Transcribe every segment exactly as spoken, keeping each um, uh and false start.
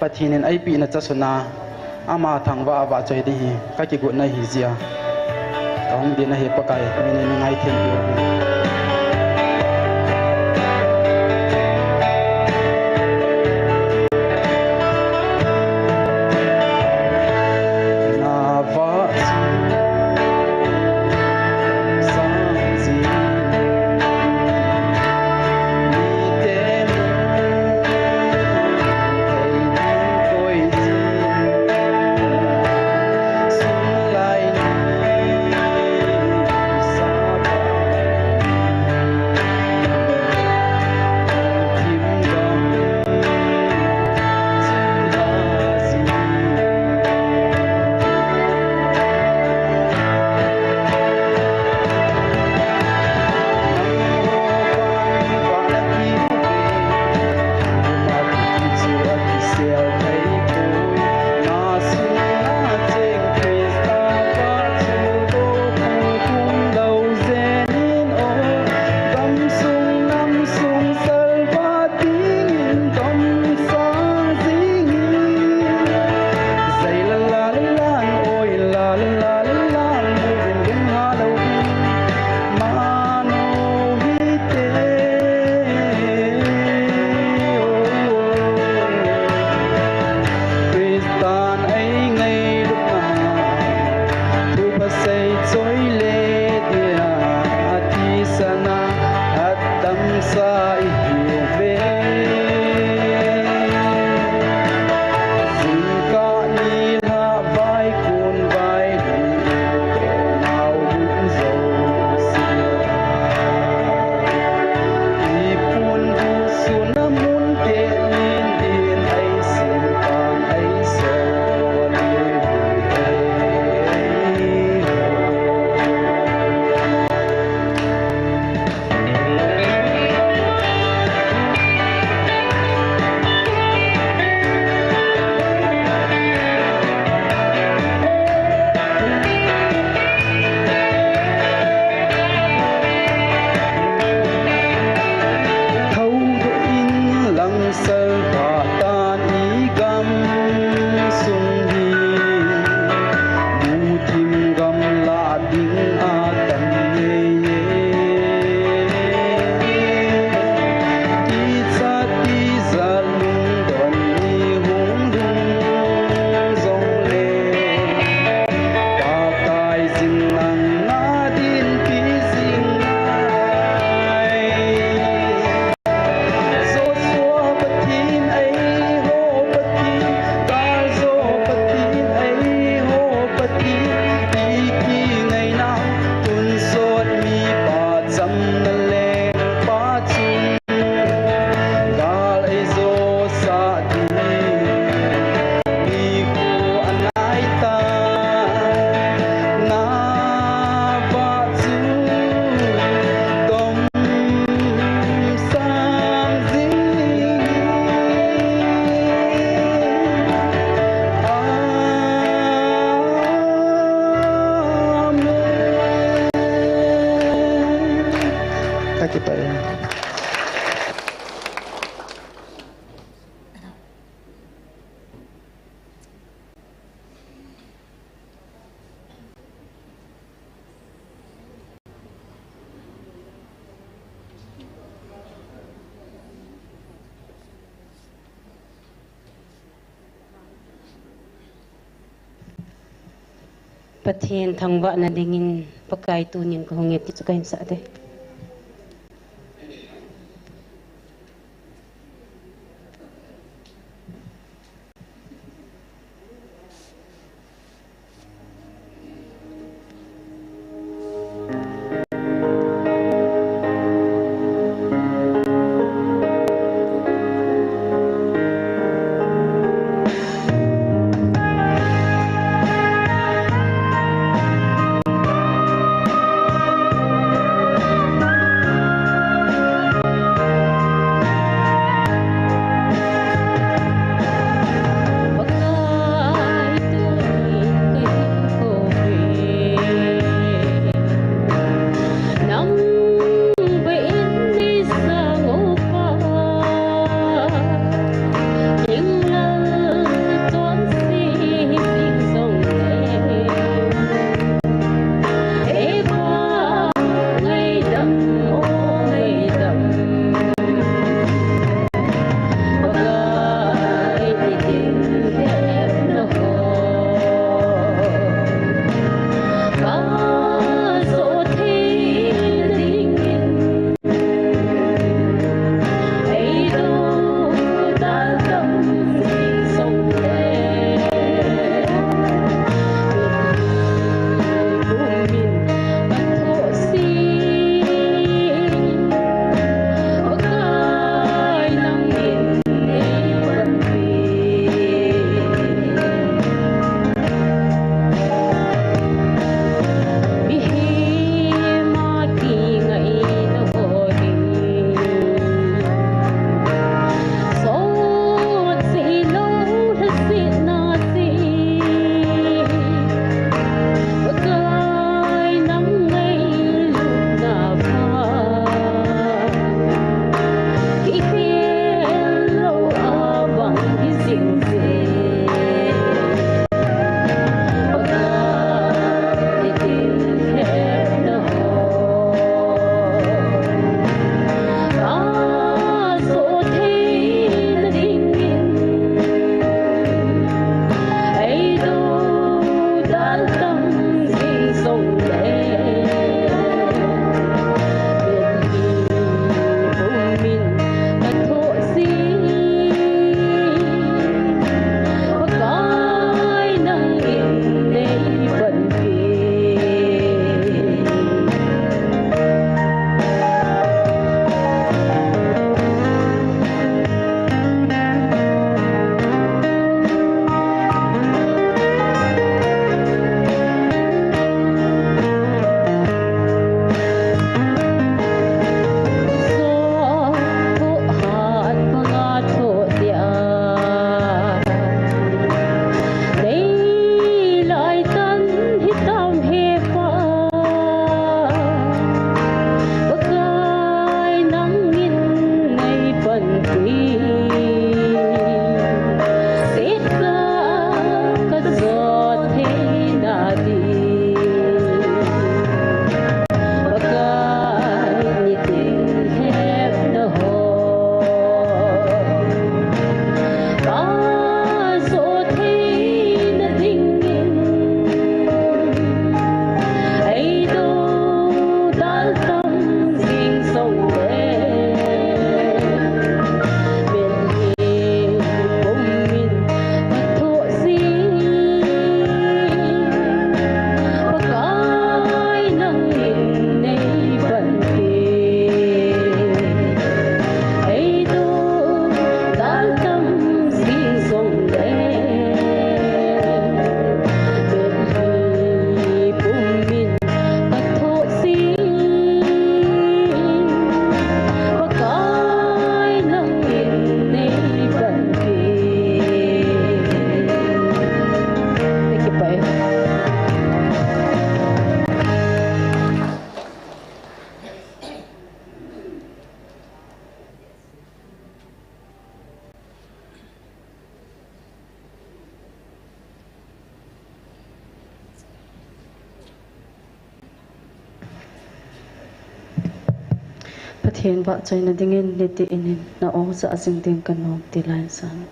Pathen in eipehna chasuna ama thangvah a vahchoi ding hi kakigotna ahi jeh a, kahung ding ahi. Pakai min in neingaithem peh in. Pathen thangvahna dingin Pakai tunin kahung e ti chu kahin sah e. Pathen vahchoina dingin niti in in na-ong jah jing ding kanom ti lai san.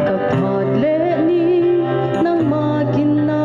Ka phat le ni nangma kin na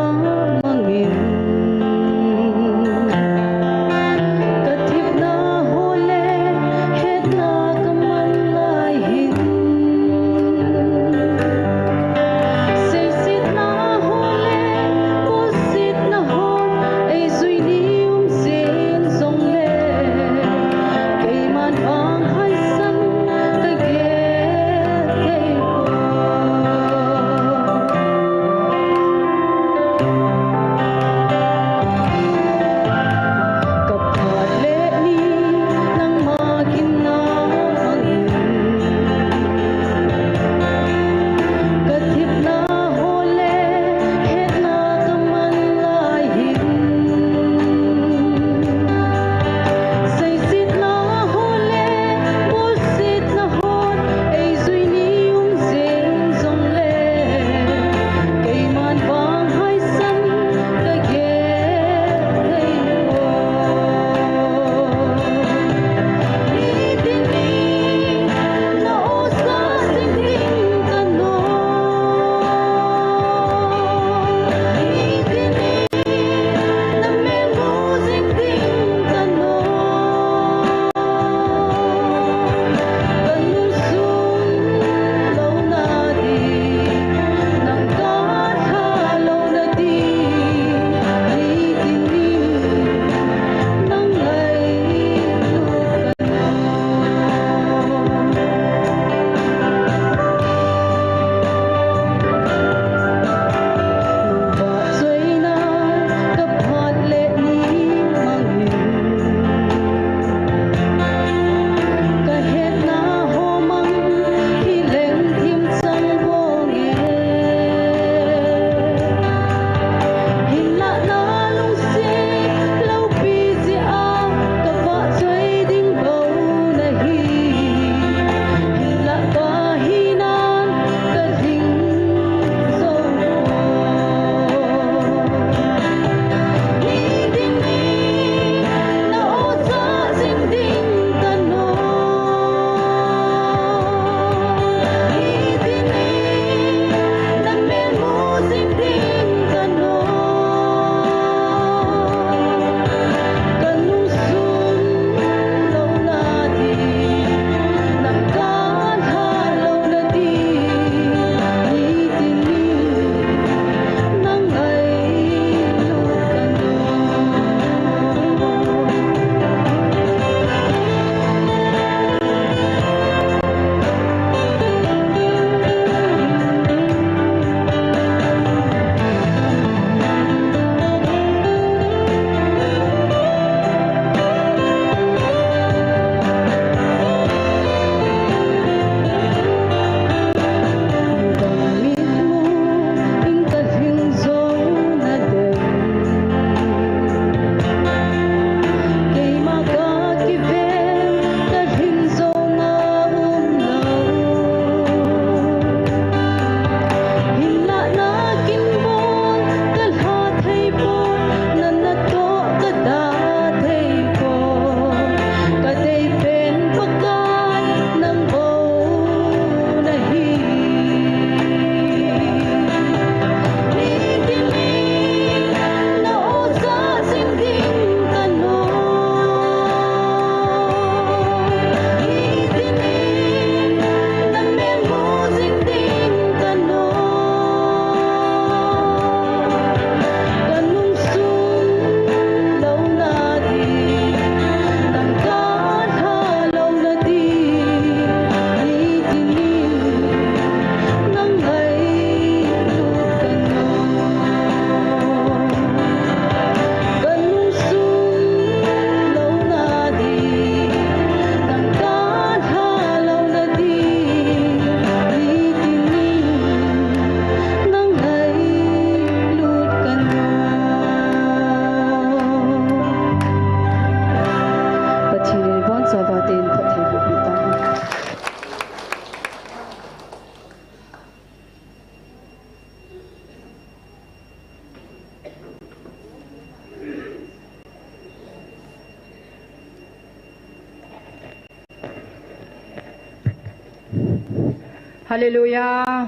Hallelujah.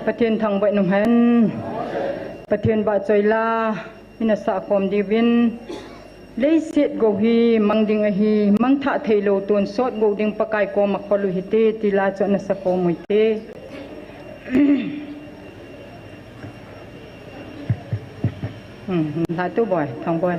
Pathen thangvah in umhen. Pathen vahchoi la ina sah khom diuvin, leiset gou hi mang ding ahi, mangthah theilou tonsot gou ding Pakai koma khol u hite, ti la chu ana sa khom u hite. Hmm, la tu boy, thang boy.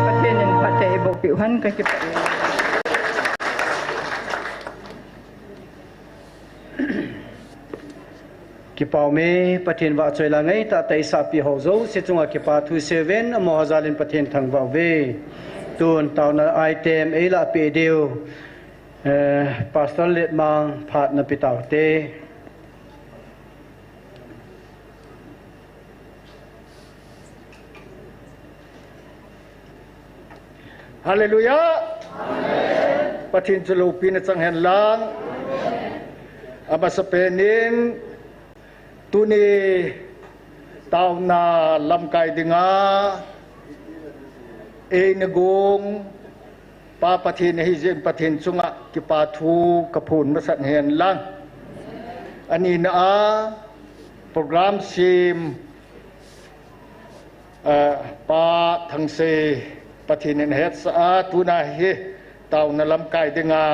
Pathen in phatthei eiboh peh u hen, kakipah e. Kipah ume, Pathen vahchoi la ngaitah tah eisah peh hou jouse chunga kipathu seiyu ven, amaho jal in Pathen thangvah uve. Tun taona item eilah peh diu, eh, Pastor Letmang phat na pe taute. Hallelujah. Pathen chu loupina chang hen lang. Amasapen in tuni taona lamkai dinga eina gong Pa Pathen ahi jeh in Pathen chunga kipa thu kaphon masat hen lang. Anina a program sem, eh, Pa Thangsei Pathen in ahetsah a, tuna hi taona lamkai dinga,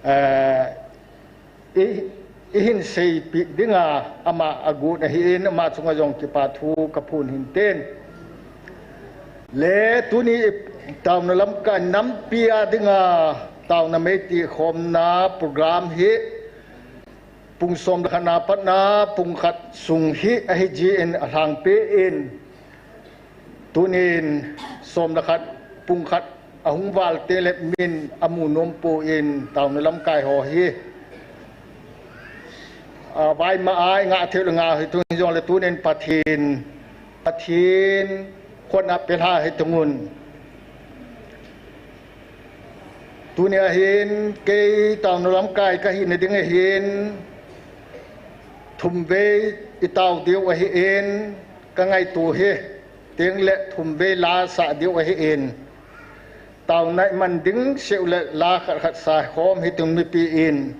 eh, i, ihin seipeh dinga ama agot ahin, ama chunga jong kipa thu kaphon hintin. Le tuni taona lamkai nampi a dinga taona meiti khomna program hi pung som le khat na patna pung khat sung hi ahi jeh in alhangpi in, tunin som le khat pung khat ahung val teng le min amu nom poi in taona lamkai ho hi, a, vaima a ingah thei u le ngah u hitung jongle tunin Pathen, Pathen khut a pelha hitung un. Tuni ahin kei taona lamkai kahina ding ahin thum vei itao diu ahin kangaito hi, teng le thum vei la sah diu ahin. Taona iman ding seh u le la khat khat sa khom hitung mipi in,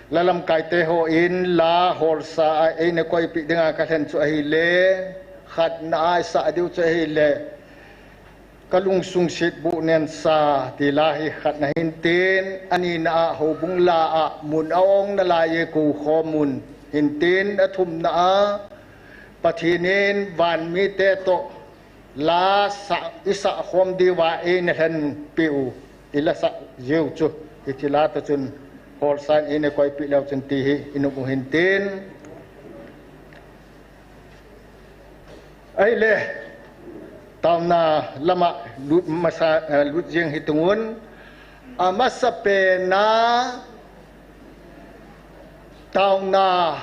la lamkai te hon la holsa a eina koipeh dinga kalhen chu ahile, khatna a isah diu chu ahile, Kalungsung Setbuh Nensa ti la hi khatna hintin, anina a houbung la a mun a ong nalai e kou khom un hintin, athumna a Pathen in vanmite toh la sah, isah khom diuva eina lhenpeh u, ilasah jiu chu, hiche la toh chun holsa in eina koipeh leu chun ti hi inop u hintin. Ahile, taona lama lut masa, eh, lut jeng hitung un, amasapen a taona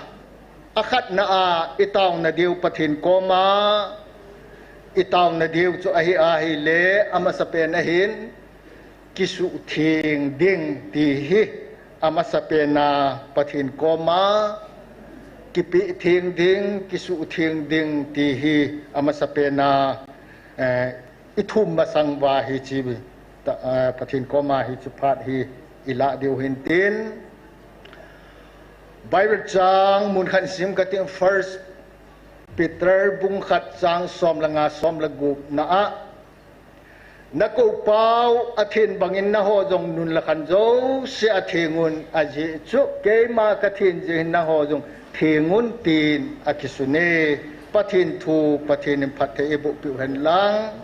akhatna a itaona diu Pathen koma itaona diu chu ahi ahile, amasapen ahin kisuhtheng ding ti hi amasapen a Pathen koma kipehtheng ding, kisuhtheng ding ti hi amasapen a, eh, ithum masang uva hiche, ta, eh, Pathen koma hiche phat hi ilah diu hintin. Bible chang mun khat sim kating, First Peter bung khat chang som le nga, som le gup na a, Nakoupau athen bangin nangho jong nun le khan jouse a theng un, ajeh chu keima kathen jeh hin nangho jong theng un tin akisun e. Pathen thu, Pathen in phatthei eiboh peh u hen lang.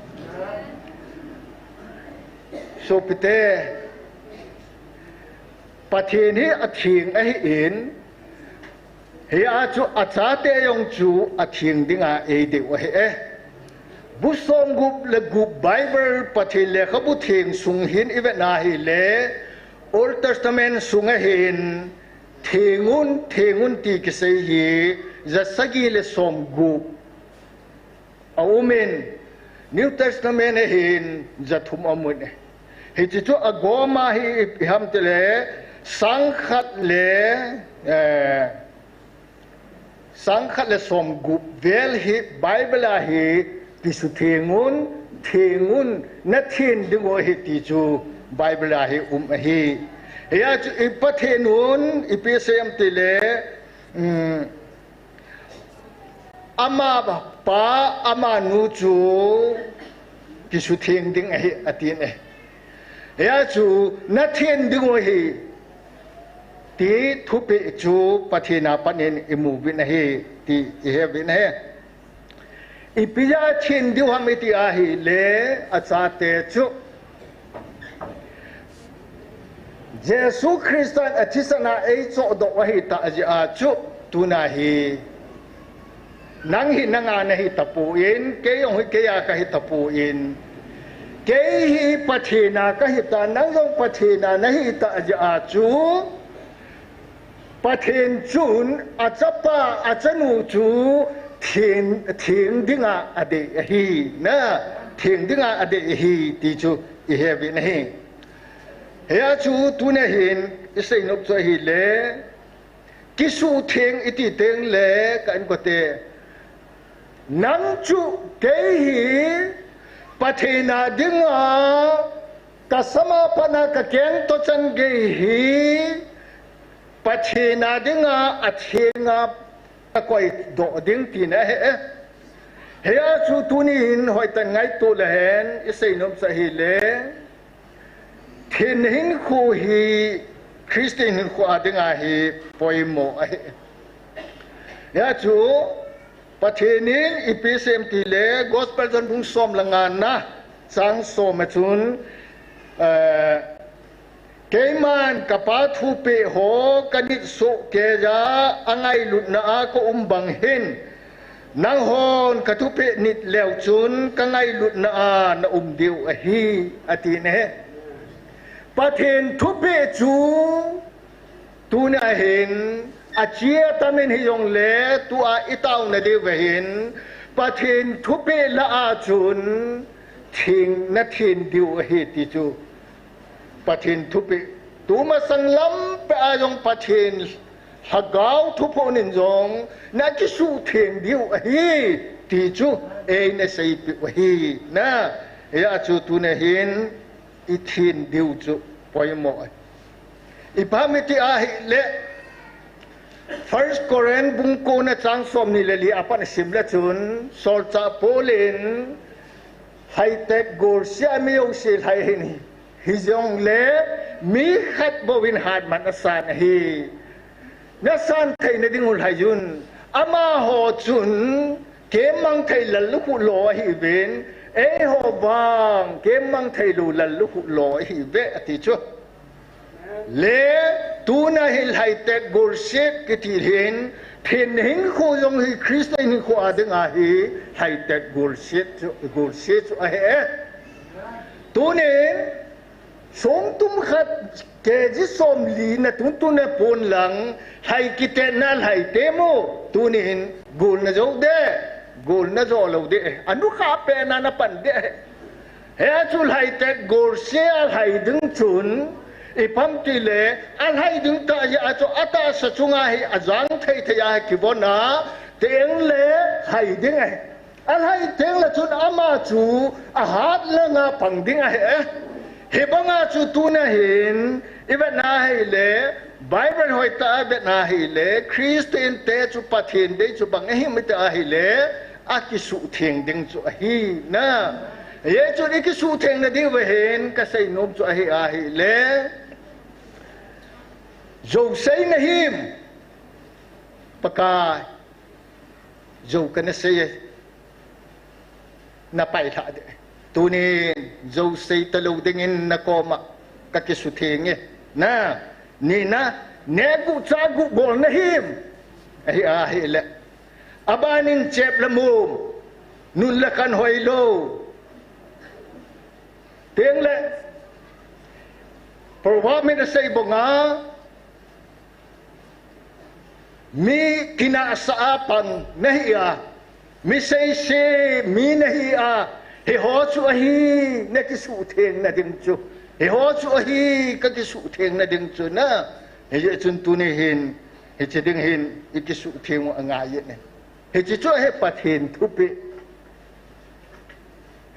Sopite, Pathen hi atheng ahin, hia chu achate jong chu atheng dinga eidei u ahi e. Bu som gup le gup Bible Pathen lekhabu theng sung hin ivet na hile, Old Testament sunga hin theng un, theng un ti kisei hi ja sagi le som gup aum in, New Testament a hin ja thum aum un. Hiche chu agoma hi ipi ham tile, sang khat le, eh, sang khat le som gup vel hi Bible a hi kisutheng un, theng un, nathen ding u ahi ti chu Bible a hi um ahi. Hia chu i Pathen un ipi asei em tile, um, Ama pa, ama nu chu kisutheng ding ahi, atin e. Hia chu nathen ding u ahi, ti thupeh chu Pathen a panin imu uvin ahi, ti ihe uvin ahi. Ipi jeh a then diu ham iti ahile, achate chu Jesu Christan athisan a eichohdoh u ahitah jeh a chu, tuna hi nang hi nanga nahi tapon, kei jong hi keia kahi tapon, kei hi Pathen a kahita, nang jong Pathen a nahitah jeh a chu, Pathen chun achapa, achanu chu theng, theng dinga adei ahi, na. theng dinga adei ahi ti chu ihe uvin ahi. Hia chu tuni hin isei nop chu ahile, kisuhtheng iti teng le ka inkote, nang chu kei hi Pathen a dinga kasam a pat a kakeng toh chan gei hi Pathen a dinga athenga kakoidoh ding tina ahi. Hia chu tuni hin hoitah ngaito lehen isei nom chu ahile, thenna hinkho hi Christian hinkho a dinga hi poimo ahi. Hia chu Pathen in ipi asei em tile, Gospel John bung som le nga na chang som a chun, eh, keiman ka Pa thupeh ho ka nit soh keiya angailutna a ka um bang hin, nanghon ka thupeh nit leu chun ka ngailutna a na um diu ahi, ati ne. Pathen thupeh chu tuni a hin, achi atam in hijongle, tua itaona diu ahin, Pathen thupeh lah a chun, theng na theng diu ahi ti chu. Pathen thupeh. Tumasang lam peh a jong Pathen Lhagao thuphon in jong, na kisuhtheng diu ahi ti chu, eina seipeh u ahi. Na, hia chu tuni hin, ithen diu chu poimo ahi. Ipi ham iti ahile, First Corinth bung ko na chang som ni le li a pat isim le chun, Solchah Paul in, lhaitet golseh a mi jouse lhai ahin, hijongle mi khat bou in hatman asan ahi. Nasan theina ding u lhai un, amaho chun kemmang thei lallukhuh lo ahiuvin, eiho vang kemmang thei lou lallukhuh lo ahiuve ati chu. Le, tuna hi lhaitet golseh kiti hin, thenna hinkho jong hi Christian hinkho a dinga hi lhaitet golseh chu, golseh chu ahi. Tunin, songtum khat K G somli na tun tun na pon lang, lhai kitetna lhai temo, tunin golna jou de, golna jou lou de, anukha pen a na pan de. Hia chu lhaitet golseh a lhai ding chun, ipi ham tile, alhai ding tah jeh a chu atahsa chunga hi ajang thei thei a hi kivon a, teng le lhai ding ahi. Alhai teng le chun ama chu ahat langa pang ding ahi. Hibanga chu tuna hin, ivet na hile, Bible hoitah a ivet na hile, Christian te chu Pathen dei chu bang ahim iti ahile, akisuhtheng ding chu ahi. Na, hiche chun ikisuhtheng na diu ahin, kasei nom chu ahi ahile, jou sei nahim, Pakai, jou kana sei e, na pailhah de. Tunin, jou sei talou dingin na koma kakisuhtheng e. Na, nina, neh guh chah guh bol nahim, ahi ahile, abanin chep le mum, nun le khan hoilou. Teng le, Proverb in asei banga, mi kinahsah a pang nahi a, mi seise mi nahi a, hiho chu ahi nakisuhtheng na ding chu. Hiho chu ahi kakisuhtheng na ding chu na. Hijeh chun tuni hin, hiche ding hin ikisuhtheng u angai e. Hiche chu ahi Pathen thupeh.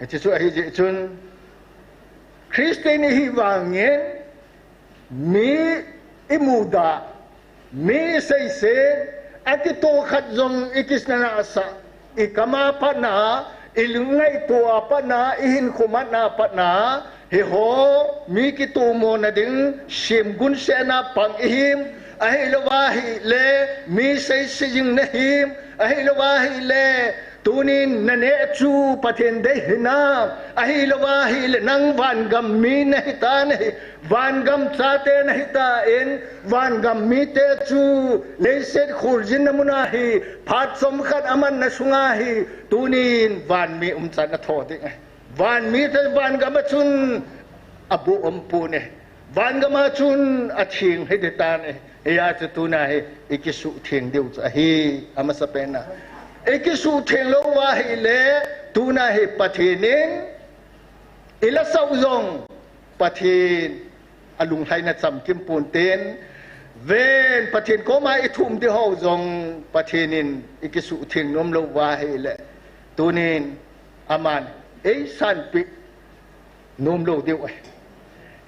Hiche chu ahi jeh chun, Christian ihi vangin, mi imudah, mi iseise, akitoh khat jong ikinahsah, ikam a pat na, ingaito a pat na, ihinkho matna a pat na, hiho, mi kitomona ding, semgun sena pang ihim, ahilou ahile, mi seise jing nahim, ahilou ahile, tunin naneh chu Pathen dei hinam, ahilou ahile nang vangam mi nahitan ahi, vangam chate nahitan, vangam mite chu leiset kholjinna mun a hi, phat chomkhat amanna sunga hi, tunin vanmi umchan atho ding ahi. Vanmite vangam a chun aboh umpon e. Vangam a chun atheng hiding tan e. Hia chu tuna hi ikisuhtheng diu chu ahi, amasapen a. Ikisuhtheng lou uva ahile, Tuna hi Pathen in i lasah u jong Pathen alunglhaina chamkim ponte. Ven, Pathen koma i thum ding ho jong Pathen in i kisuhtheng nom lou uva ahile, tunin aman eisanpeh nom lou diu ahi.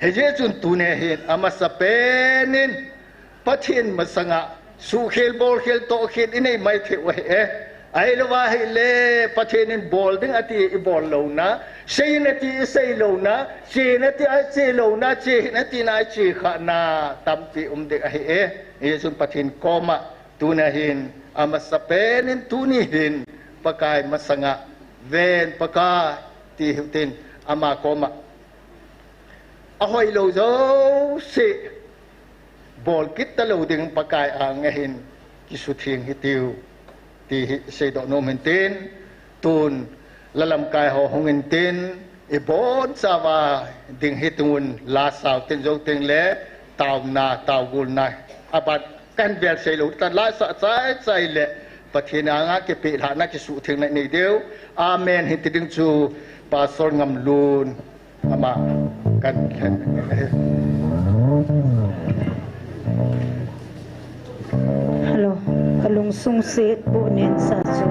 Hijeh chun tuni hin amasapen in Pathen masanga suhkhel, bolkhel, tohkhel i nei maithei u ahi e. Ahilouva ahile Pathen in bol ding ati i bol louna, sei in ati i sei louna, che in ati i che louna, che hih in ati i che khahna tampi um ding ahi e. Hijeh chun Pathen koma tuni hin amasapen in tuni hin Pakai masanga ven Pakai ti hiu tin ama koma ahoilou jouse bol kit talou ding Pakai anga hin kisutheng hitiu ti hi seidoh nom in tin, tun la lamkai ho hung in tin, i bonchauva ding hitin, la sao tin jou teng le taona, taogulna aban kahin vel sei lou tan, la sa chai chai le Pathen anga kipehlhahna kisuhthengna nei diu. Amen hiti ding chu Pastor Ngamlun ama kan lhen. Hello, kalungsung set bu nen sa chu.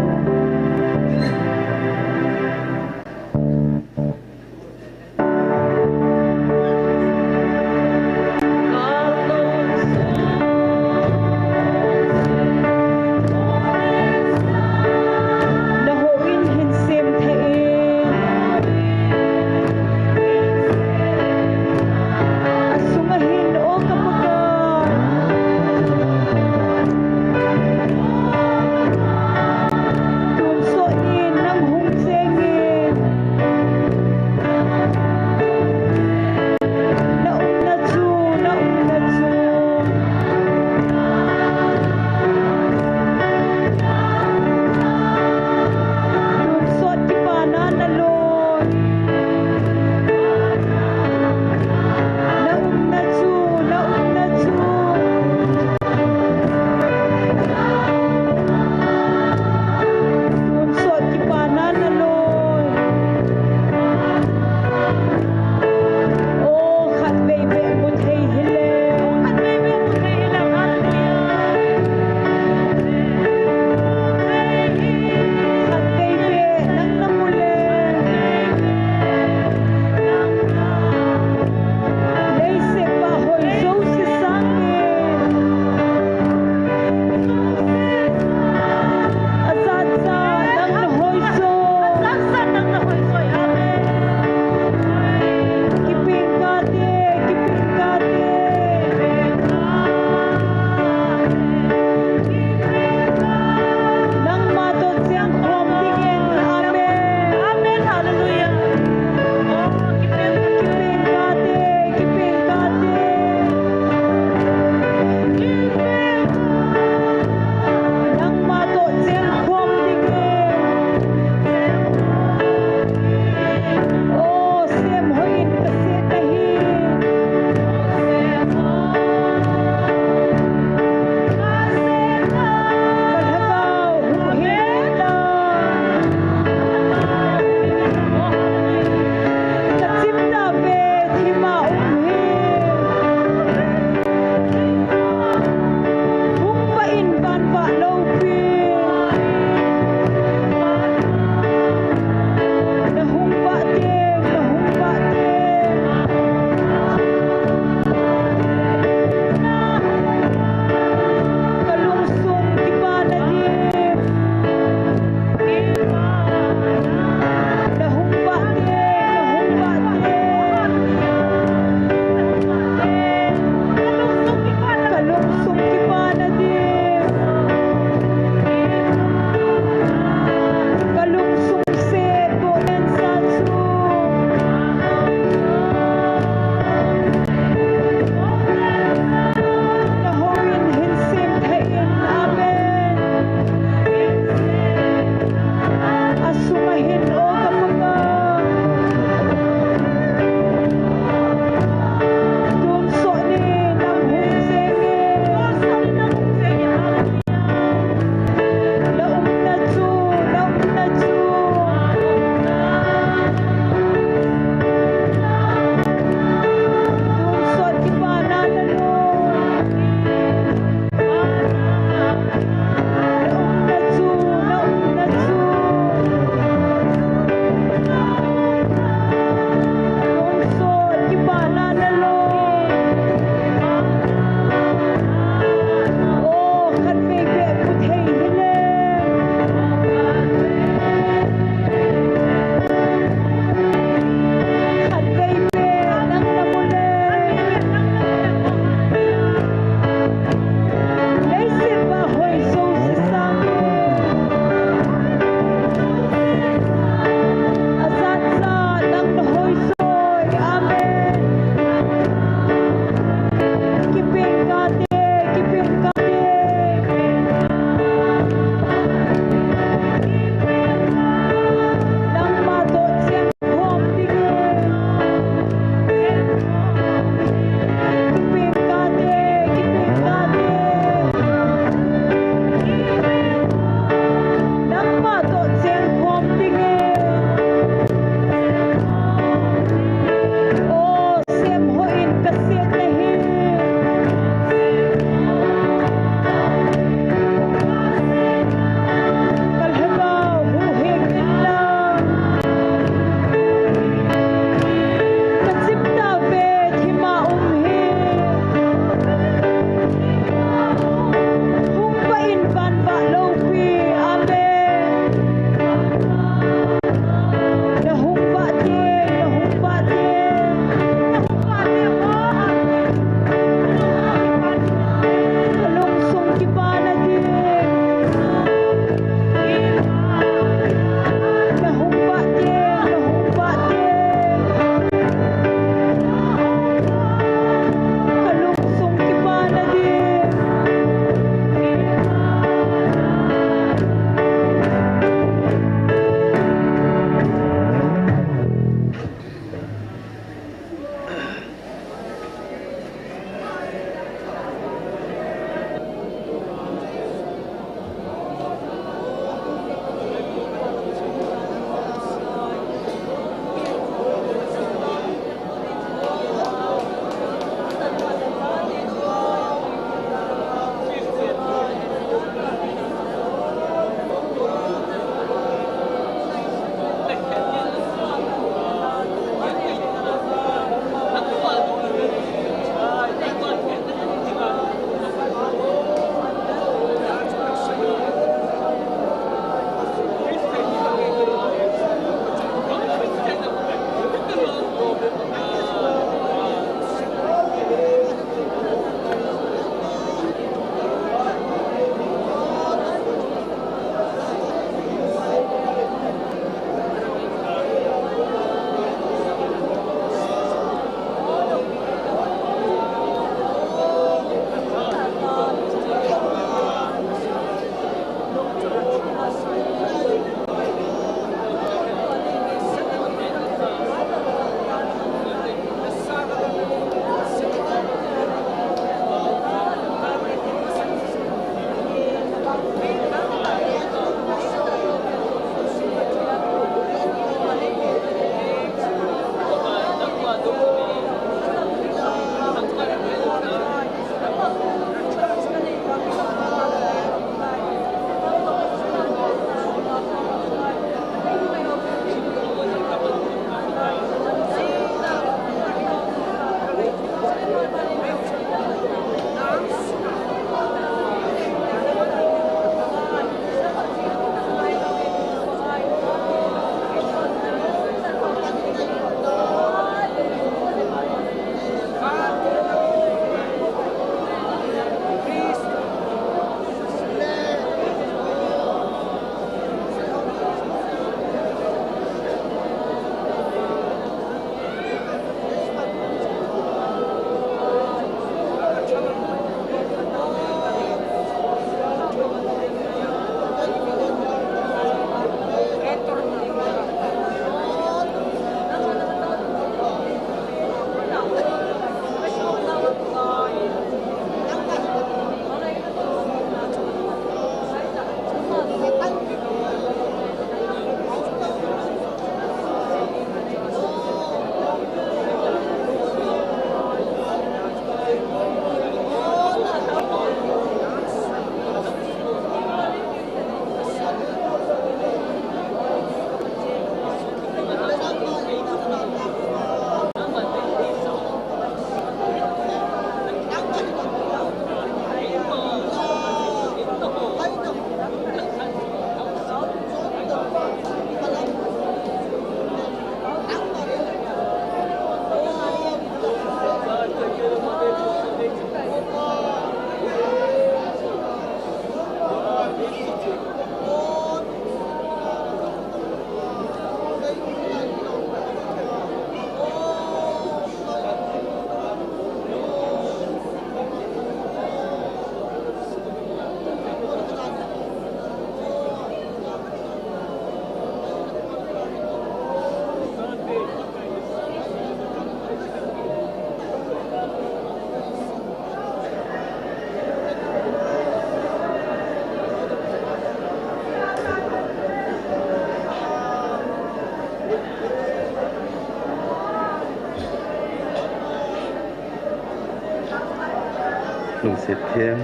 Sithem.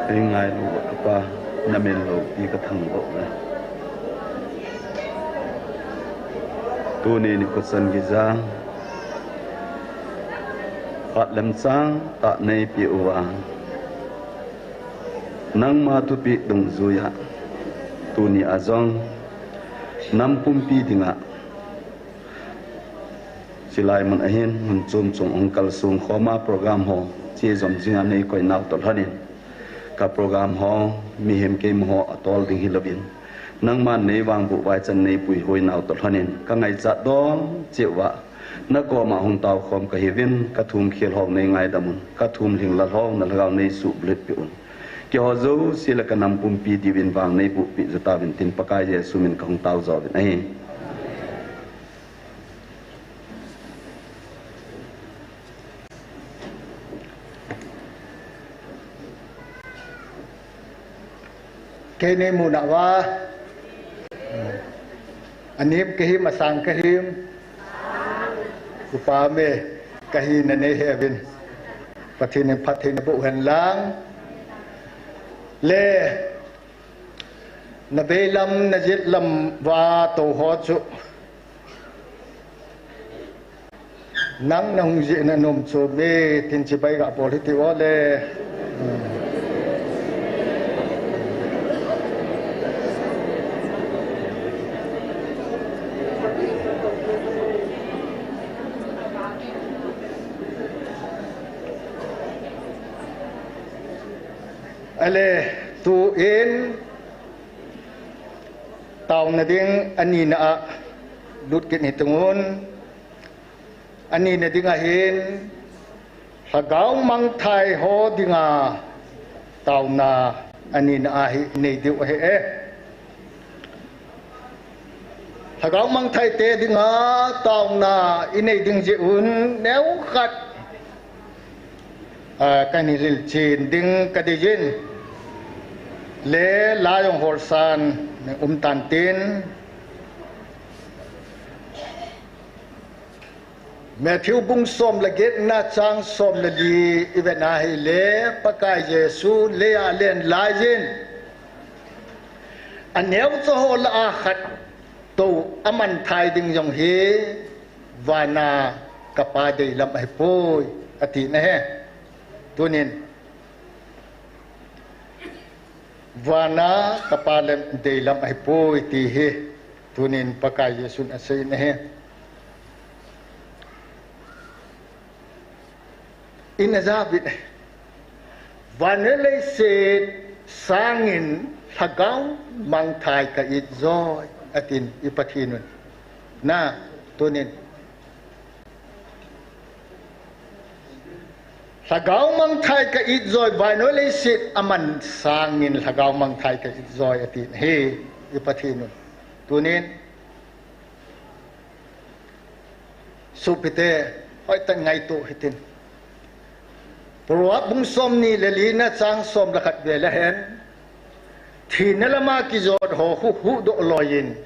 Ei ngailu ka pa, na min lo ti ka thangvah na. Tuni nikho chan geiya, phat lemchang tah nei peh uva, nangma thupeh dungjuiya, tuni a jong nam pumpi dinga, chulai mun ahin, mun chom chom hung kalsong khoma program ho, che jom jinga nei koi nau toh lhonin, ka program ho, mihem keima ho atol ding hilouvin, nangman nei vangboh vaichan nei puihoi nau toh lhonin, ka ngaichat dom cheh uva, na koma hung tao khom ka hiuvin, ka thum khel ho nei ngaidam un, ka thum lhinglel ho na lhagao nei suhbulhit peh un. Keiho jouse le ka nam pumpi diuvin vang nei boh peh jing tauvin tin Pakai Jesu min ka hung tao jo uvin ahi. Kei nei mu nauva, anem ka him, asang ka him, upa me ka hina nei he uvin, Pathen in phatthei naboh hen lang. Le, na veilam, na jetlam uva tou ho chu, nang na hung jeh in anom chom e, tin chibai ga bol hite o le. Ale, tun taona ding anina a lut kit hiting un. Anina ding ahin, lhagao mangthai ho dinga taona anina ahi nei diu ahi e. Lhagao mangthai te dinga taona inei ding jeh un neokhat, a, ka hin hilchen ding ka deijin. Le la jong holsan um tan tin. Matthew bung som le get na chang som le li i vet na hile Pakai Jesu lei a alen laijin. Aneocha ho lah a khat tou aman thai ding jong hi vana ka Pa deilam ahipoi, ati na he. Tunin vana ka Pa lam deilam ahipoi ti hi tunin Pakai Jesun asei na he. Ina ja bit e. Vannoi leiset sangin lhagao mangthai ka it joi, atin i Pathen un. Na, tunin. Lhagao mangthai ka it joi, vannoi leiset aman sangin lhagao mangthai ka it joi, atin. He, i Pathen un. Tunin. Sopite, hoitah in ngaito hitin. Proverb bung somni le li na chang som le khat ve le hen. Thina lama kijot ho hu, huhdoh loiyin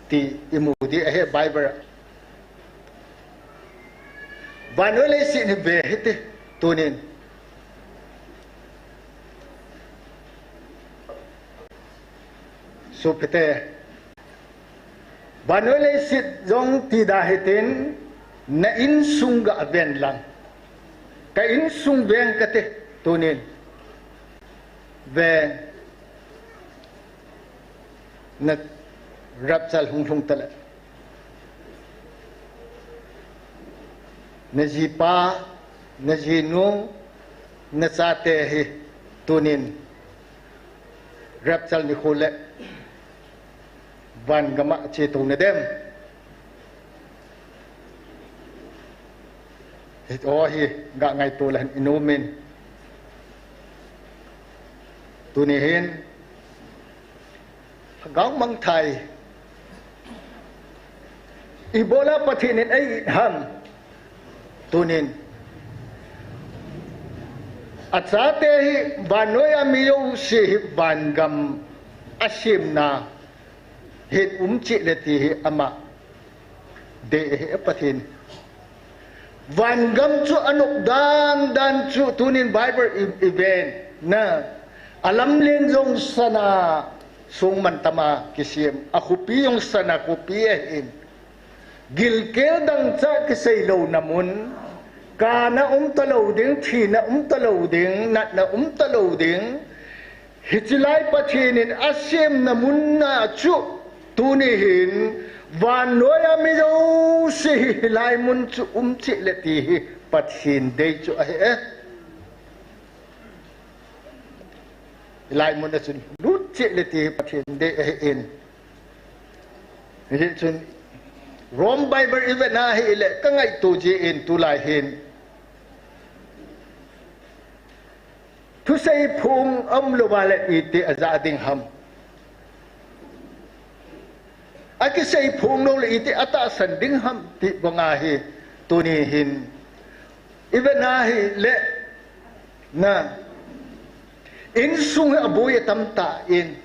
ti i mu di ahi Bible. Vannoi leiset hi ve hite tunin. Sopite. Vannoi leiset jong ti da hitin, na insung ga ven lang. Ka insung veng kate tunin. Veng. Na rapture hung lhung tale. Na jipa, na jinu, na chate hi tunin. Rapture nikho le van gam a che tou na dem? Hiche hi ga ngaito le hen i nomin. Tuni hin lhagao mangthai ibola Pathen in ei it ham. Tunin. Achate hi vannoi a mi jouse hi van gam asemna hin um cheh le ti hi ama dei ahi Pathen. Vangam chu anop dan dan chu tunin Bible i, i ven na. Alamlen jong sana songmantama kisem, akhopi jong sana khopi ahin. Gilkel dangchah kisei louna mun, kana um talou ding, thina um talou ding, natna um talou ding. Hiche lai Pathen in asemna mun na chu tuni hin vannoiya mi jouse hi hilai mun chu um cheh le ti hi Pathen dei chu ahi e. Hilai mun a chun lut cheh le ti hi Pathen dei ahi in. Hichun Rome Bible i vet na hile ka ngaito jin tulai hin thusei phong aum louva le iti aja ding ham. Akisei phong lou le iti atahsan ding ham ti banga hi tuni hin i vet na hile na insung hi aboi atam tan,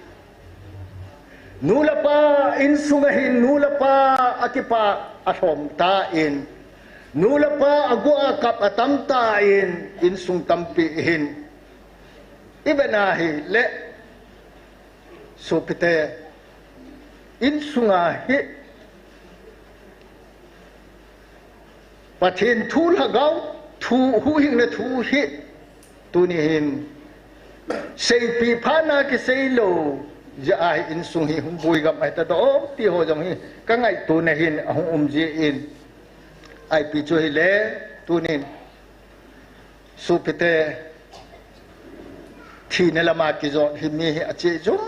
nu le pa insung a hin nu le pa akipa alhom tan, nu le pa agu akap atam tan, insung tampi hin i vet na hile sopite, insunga hi Pathen thu, Lhagao thu, huhhingna thu hi tuni hin seipi phat na kisei lou jeh a hi insung hi hung boi gam ahi tadoh ti ho jong hi ka ngaito na hin ahung um jin, ipi chu hile tunin sopite, thina lama kijot hi mi hi ache jung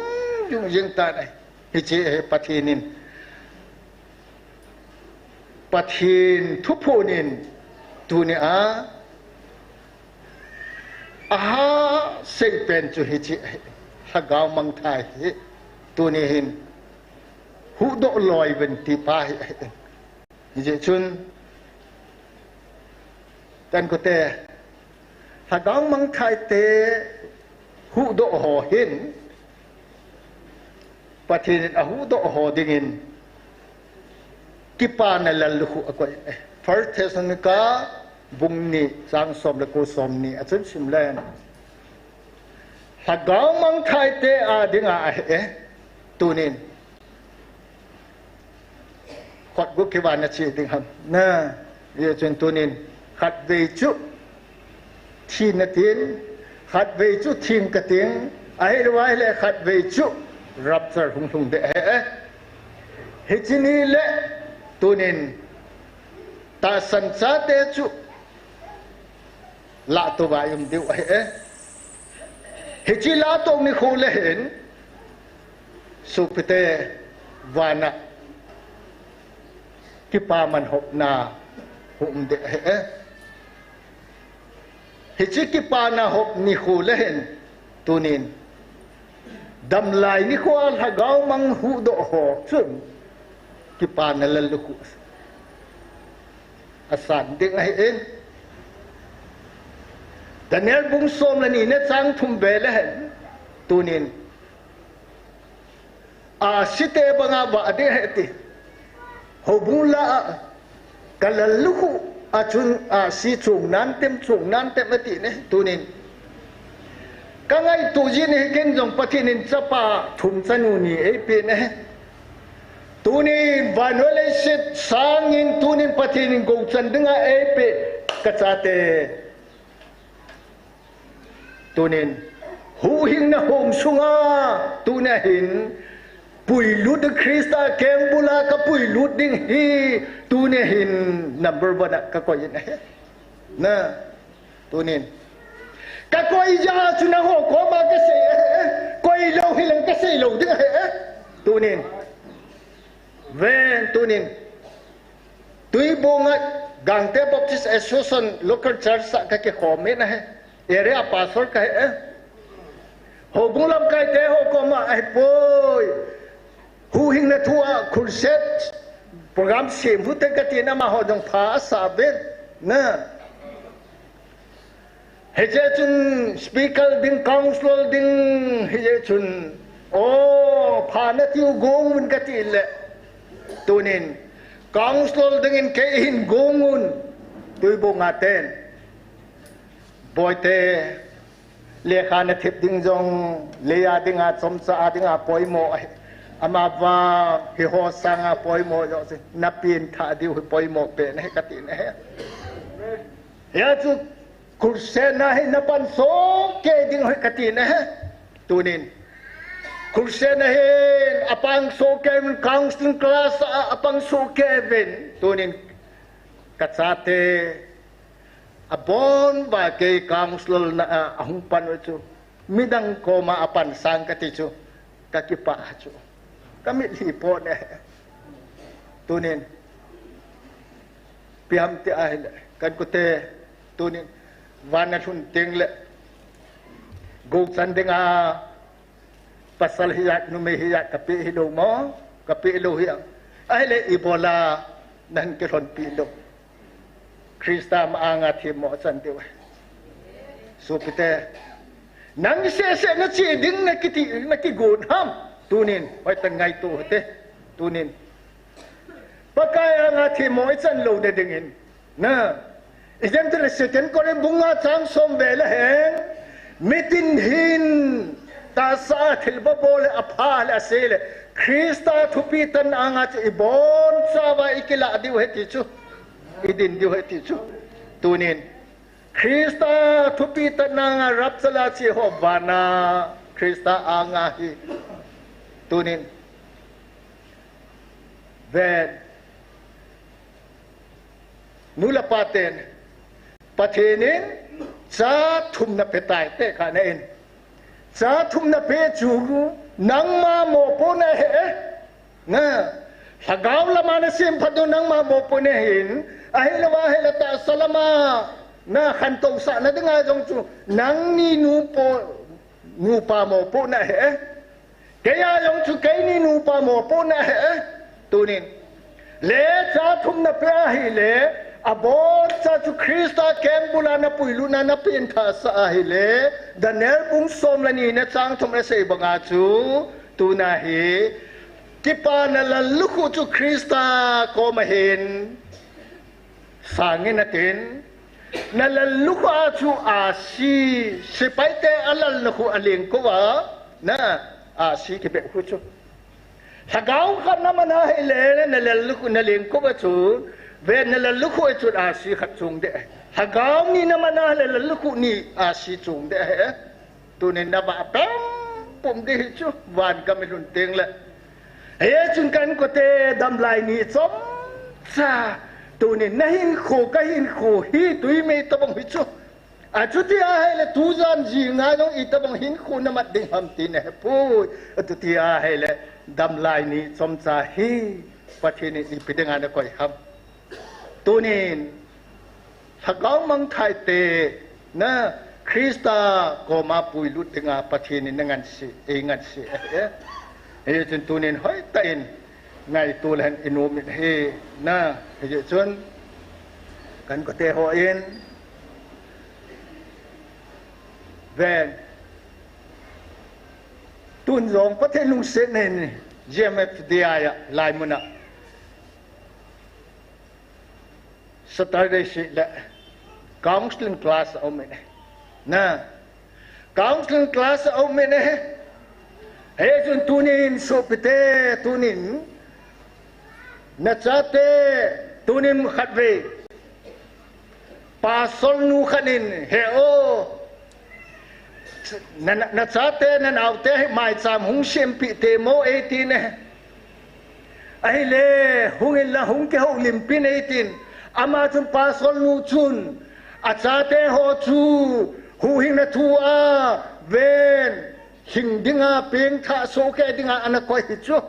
jung jing tan ahi. Hiche hi Pathen in, Pathen thuphon in tuni a aha sei pen chu hiche hi, Lhagao mangthai hi tuni hin huhdoh loi uvin ti pa hi ahi. Hijeh chun, kan kote, Lhagao mangthai te huhdoh ho hin, Pathen in ahuhdoh ho dingin, kipana lallukhuh akoi. First Thessalonica bung ni chang som le ko, som ni a chun sim le. Lhagao mangthai te a dinga ahi e, tunin. Khut gu kivana chi ding ham. Na, hijeh chun tunin, khatvei chu thina tin, khatvei chu thina kating, ahilou ahile khatvei chu rapture hung lhung ding ahi e. Hiche ni le tunin, tahsan chate chu lahtou va i um diu ahi e. Hiche lahtou nikho le hin, sopite, vana kipaman hopna hung um ding ahi e. Hiche kipana hop nikho le hin, tunin, damlai nikho a Lhagao mang huhdoh ho chun, kipana lallukhuh asan ding ahi in. Daniel bung som le ni na chang thum ve le hin, tunin, ahsi te banga vah ding ahi ti. Houbung lah a, ka lallukhuh a chun ahsi chong nan tem, chong nan tem ati ne, tunin. Ka ngaito jin hi ken jong Pathen in chapa thum chanu ni eipeh ne. Tunin vannoi leiset sangin tunin Pathen in gouchan dinga eipeh ka chate. Tunin, huhhingna hom sunga, tuna hin, puilut ding Christa keng bula ka puilut ding hi, tuna hin, number one a ka koi in ahi. Na, tunin. Ka koi jeh a chu nangho koma ka sei ahi, koi lou hileng ka sei lou ding ahi, tunin. Ven, tunin. Tuibong a Gangte Baptist Association Local Church a ka kikhom in ahi. Area Pastor kahi e. Houbung lamkai te ho koma ahipoi. Huhhingna thu a crusade program sem hite kati in amaho jong pha asa ven. Na. Hijeh chun speaker ding, councillor ding, hijeh chun, o, pha natiu gong un kati le. Tunin, councillor dingin kei hin gong un. Tuibung a ten, Boite, lekha na thip ding jong, lei a dinga, chomcha a dinga poimo ahi. Ama vang, hiho sanga poimo jong si, na pengthah diu hi poimo pen ahi kati na hi. Hia chu, Crusade na hi na pan soh kei ding ahi kati na hi. Tunin. Crusade na hi, apang soh kei uvin, counseling class a, apang soh kei uvin. Tunin. Ka chate, abon uva kei counselor na a, ahung pan u chu. Midang koma apan sang kati chu. Ka kipah chu. Ka mitlhi po ne. Tunin. Ipi ham ti ahile. Kan kote. Tunin. Van a lhun teng le. Gochan dinga. Pasal hijat, numei hijat, ka pe hilou mo, ka pe lou hia. Ahile ibola, nahin kilhonpi lou. Christa ma anga themmo chan diu. Sopite. Nang sese na che ding na kiti, na kigon ham. Tunin, hoitah in ngaito hite. Tunin. Pakai anga themmo ichan lou na dingin. Na. Ijemtile Second Corinth bung nga chang som vel a hin. Mitin hin tahsa a thilbol le apha le ase le. Christa thupi tan anga chu ibon chauva ikilah diu ahi ti chu. Idin diu ahi ti chu. Tunin. Christa thupi tan anga rapture a che ho vana. Christa anga hi. Tunin. Ven. Nu le pa ten, Pathen in cha thum na pe tai te kha na in. Cha thum na pe chu nangma mopo na ahi e. Na, lhagao lama na semphat u nangma mopo na ahin, ahilou ahile tahsa lama na khantousah na dinga jong chu nangni nupo, nupa mopo na ahi e. Kei a jong chu keini nupa mopo na ahi e. Tunin. Le cha thum na pe ahile, abon cha chu Christa keng bula na puilut na na pengthah sah ahile, Daniel bung som le ni na chang thum a sei banga chu, tuna hi, kipana lallukhuh chu Christa koma hin, sangin atin, na lallukhuh a chu ahsi, sepaite a lalna khu a lengkou a, na, ahsi kibeh khu chu. Lhagao khat na man ahile, na lallukhuh na lengkou a chu, ve na lallukhuh a chu ahsi khat chung ding. Lhagao ni na man ahile lallukhuh ni ahsi chung ding ahi. Tunin na vah pempum ding hi chu, van gam i lhun teng le. Hichun kan kote damlai ni chomcha. Tunin na hinkho ka hinkho hi tui mei tabang hi chu. Achuti ahile tujan jing a jong itobang hinkho na mat ding ham ti na hepoi. Achuti ahile damlai ni chomcha hi Pathen in ipi dinga na koi ham. Tunin Lhagao mangthah te, na, Christa koma puilut dinga Pathen in na ngansei, ei ngansei ahi e. Hichun tunin hoitah in ngaito leu hen i nom in ahi, na, hichun kan kote hon, ven, tun jong Pathen lungsetna in G M F D I a laimun a Saturday seh le counseling class a um in. Na. Counseling class a um in. Hichun tunin sopite tunin. Na chate tunin khatvei. Pastor nu khat in he o. Na, na, na chate, na naote hi maicham hung sempeh temo eitin e. Ahile, hung inlang hung kihoulimpeh in eitin. Ama chun pastor nu chun, achate ho chu, huhhingna thu a, ven, hing dinga, pengthah sohkei dinga, ana koi hi chu.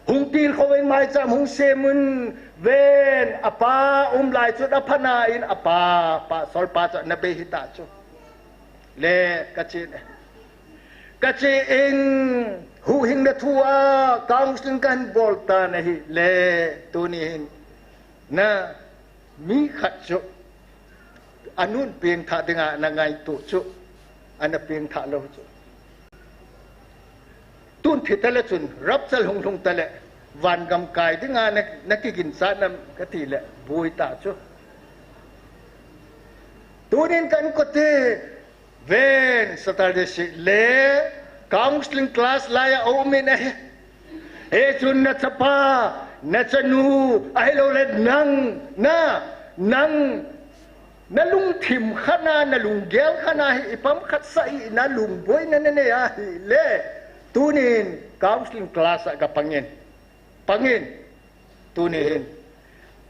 Hung tilkhou in maicham hung sem un ven, apa um lai chun apha na in apa, pastor pa chu ana bei hita chu. Le kachen, kachen huhhingna thu a counseling kahin bol tan ahile tuni hin na Mi khat chu, anun pengthah dinga ana ngaito chu, ana pengthah lou chu. Tun thi tale chun, rapture hung lhung tale, vangam kai dinga na, na kiginchat nam kati le, boi ta chu. Tunin ka inkote, ven, Saturday seh le counseling class laiya aumin ahi. Hichun nachapa, nachanu, ahilouleh nang, na, nang, nalungthim khat'a, nalunggel khat'a hi ipamkhat sah hih in, nalungboina nanei ahileh, tunin counseling class a kapangin. Pangin. Tuni hin.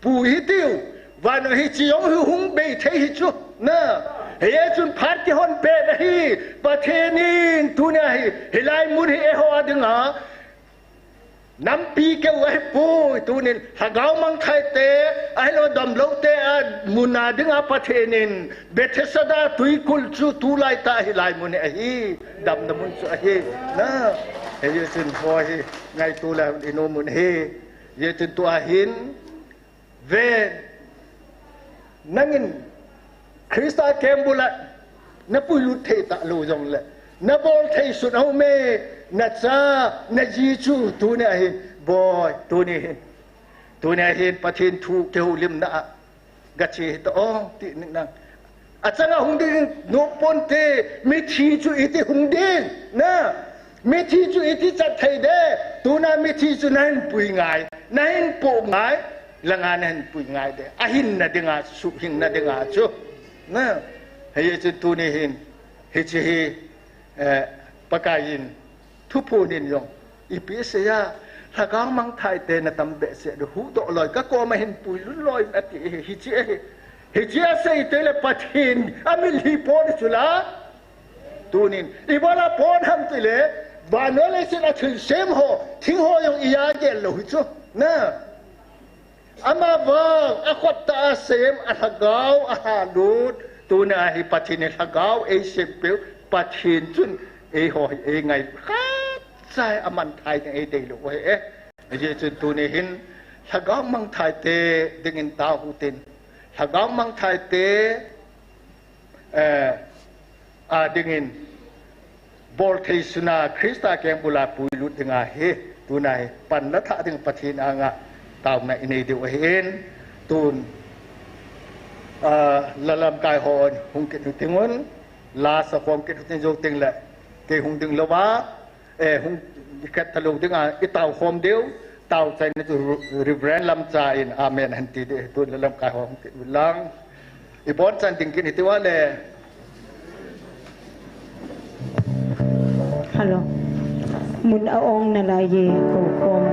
Pu hitiu. Vannoi hiche jong hi hung bei thei hichu. Na. Hichun phat kihon pet ahi. Pathen in tunia hi, hilai mun hi eiho a dinga nampi keu ahipoi. Tunin lhagao mangthai te, ahilou damlou te a mun a dinga Pathen in Bethesda tuikul chu tulaitah hilai mun hi ahi. Damna mun chu ahi. Na. Hichun ho hi ngaito le inomun ahi. Hichun tua hin, ven, nangin Christa keng bula napuilut thei talou jongle, nabol thei sun aume, nacha, naji chu tunia hin, boi, tuni hin, tunia hin Pathen thu kihoulimna a gache hita o, ti ning nang. Achanga hung ding nom ponte, mithi chu iti hung ding, na. Mithi chu iti chat thei de, tuna mithi chu nahin pui ngai, nahin po ngai, langa nahin pui ngai de. Ahinna dinga, suhhingna dinga chu. Na, hichun tuni hin, hiche hi, eh, Pakai in, thuphon in jong ipi asei a, lhagao mangthai te natam behseh diu, huhdoh loi, kakoma hin puilut loi ati hi, hiche hi. Hiche asei teng le Pathen amilhi pon chu la. Tunin, ibola pon ham tile, vannoi leiset a thilsem ho, thing ho jong iya gel lou hichu. Na. Amavang, akhut tah a sem, alhagao, ahalut, tunia hi Pathen in lhagao eisempeh u, Pathen chun eiho hi eingai khatcha amanthai ding eidei lou u ahi e. Hichun tuni hin, lhagao mangthai te dingin tao hitin. Lhagao mangthai te, eh, a dingin, bol thei suna Christa keng bula puilut dinga hi, tuna hi, panla thah ding Pathen anga taona inei diu ahin, tun, ah, la lamkai ho hung kit u tingun, la sakhom kit u tin jou teng le, kei hung ding louva, eh, hung kit talou dinga, itao khom diu, tao chaina chu Reverend Lamcha in, amen, ahin ti ding, tun la lamkai ho hung kit u lang. Ibon chan ding kit hiti uva le. Hello. Mun a ong nalai e, kou khom.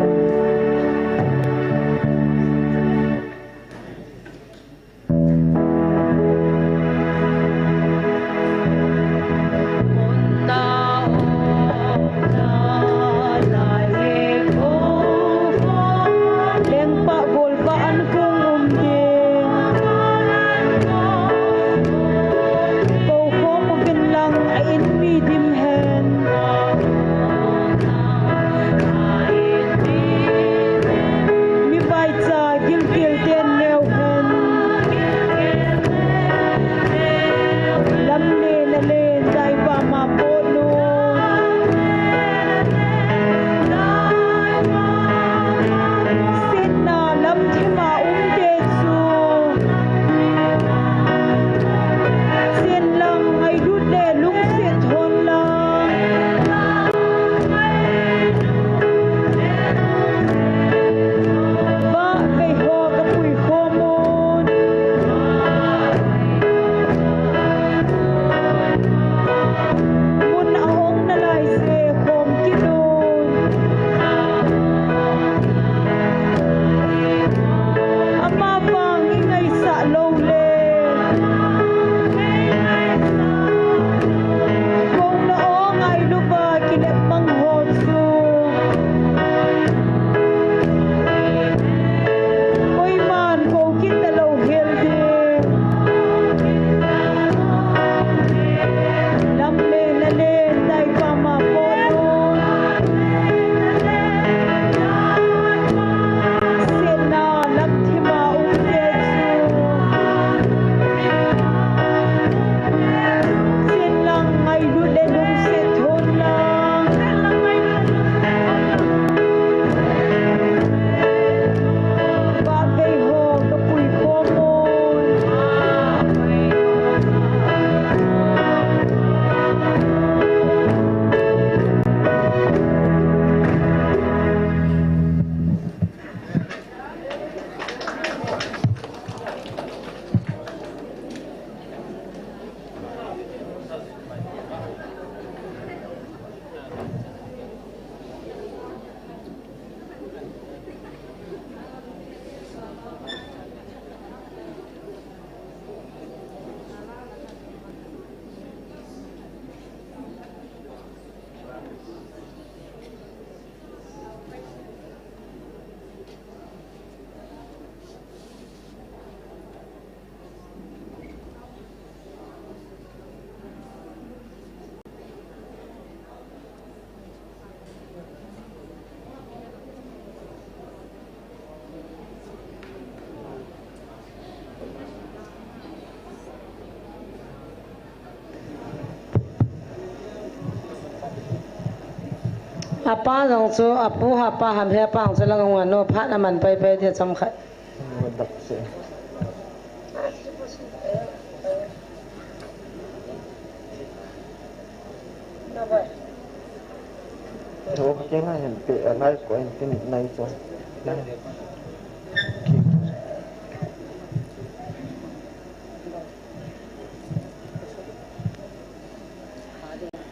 Apa jong chu, apu hapa ham he, apa jong chu lang hung a no, phat aman pai pai dia chomkhat.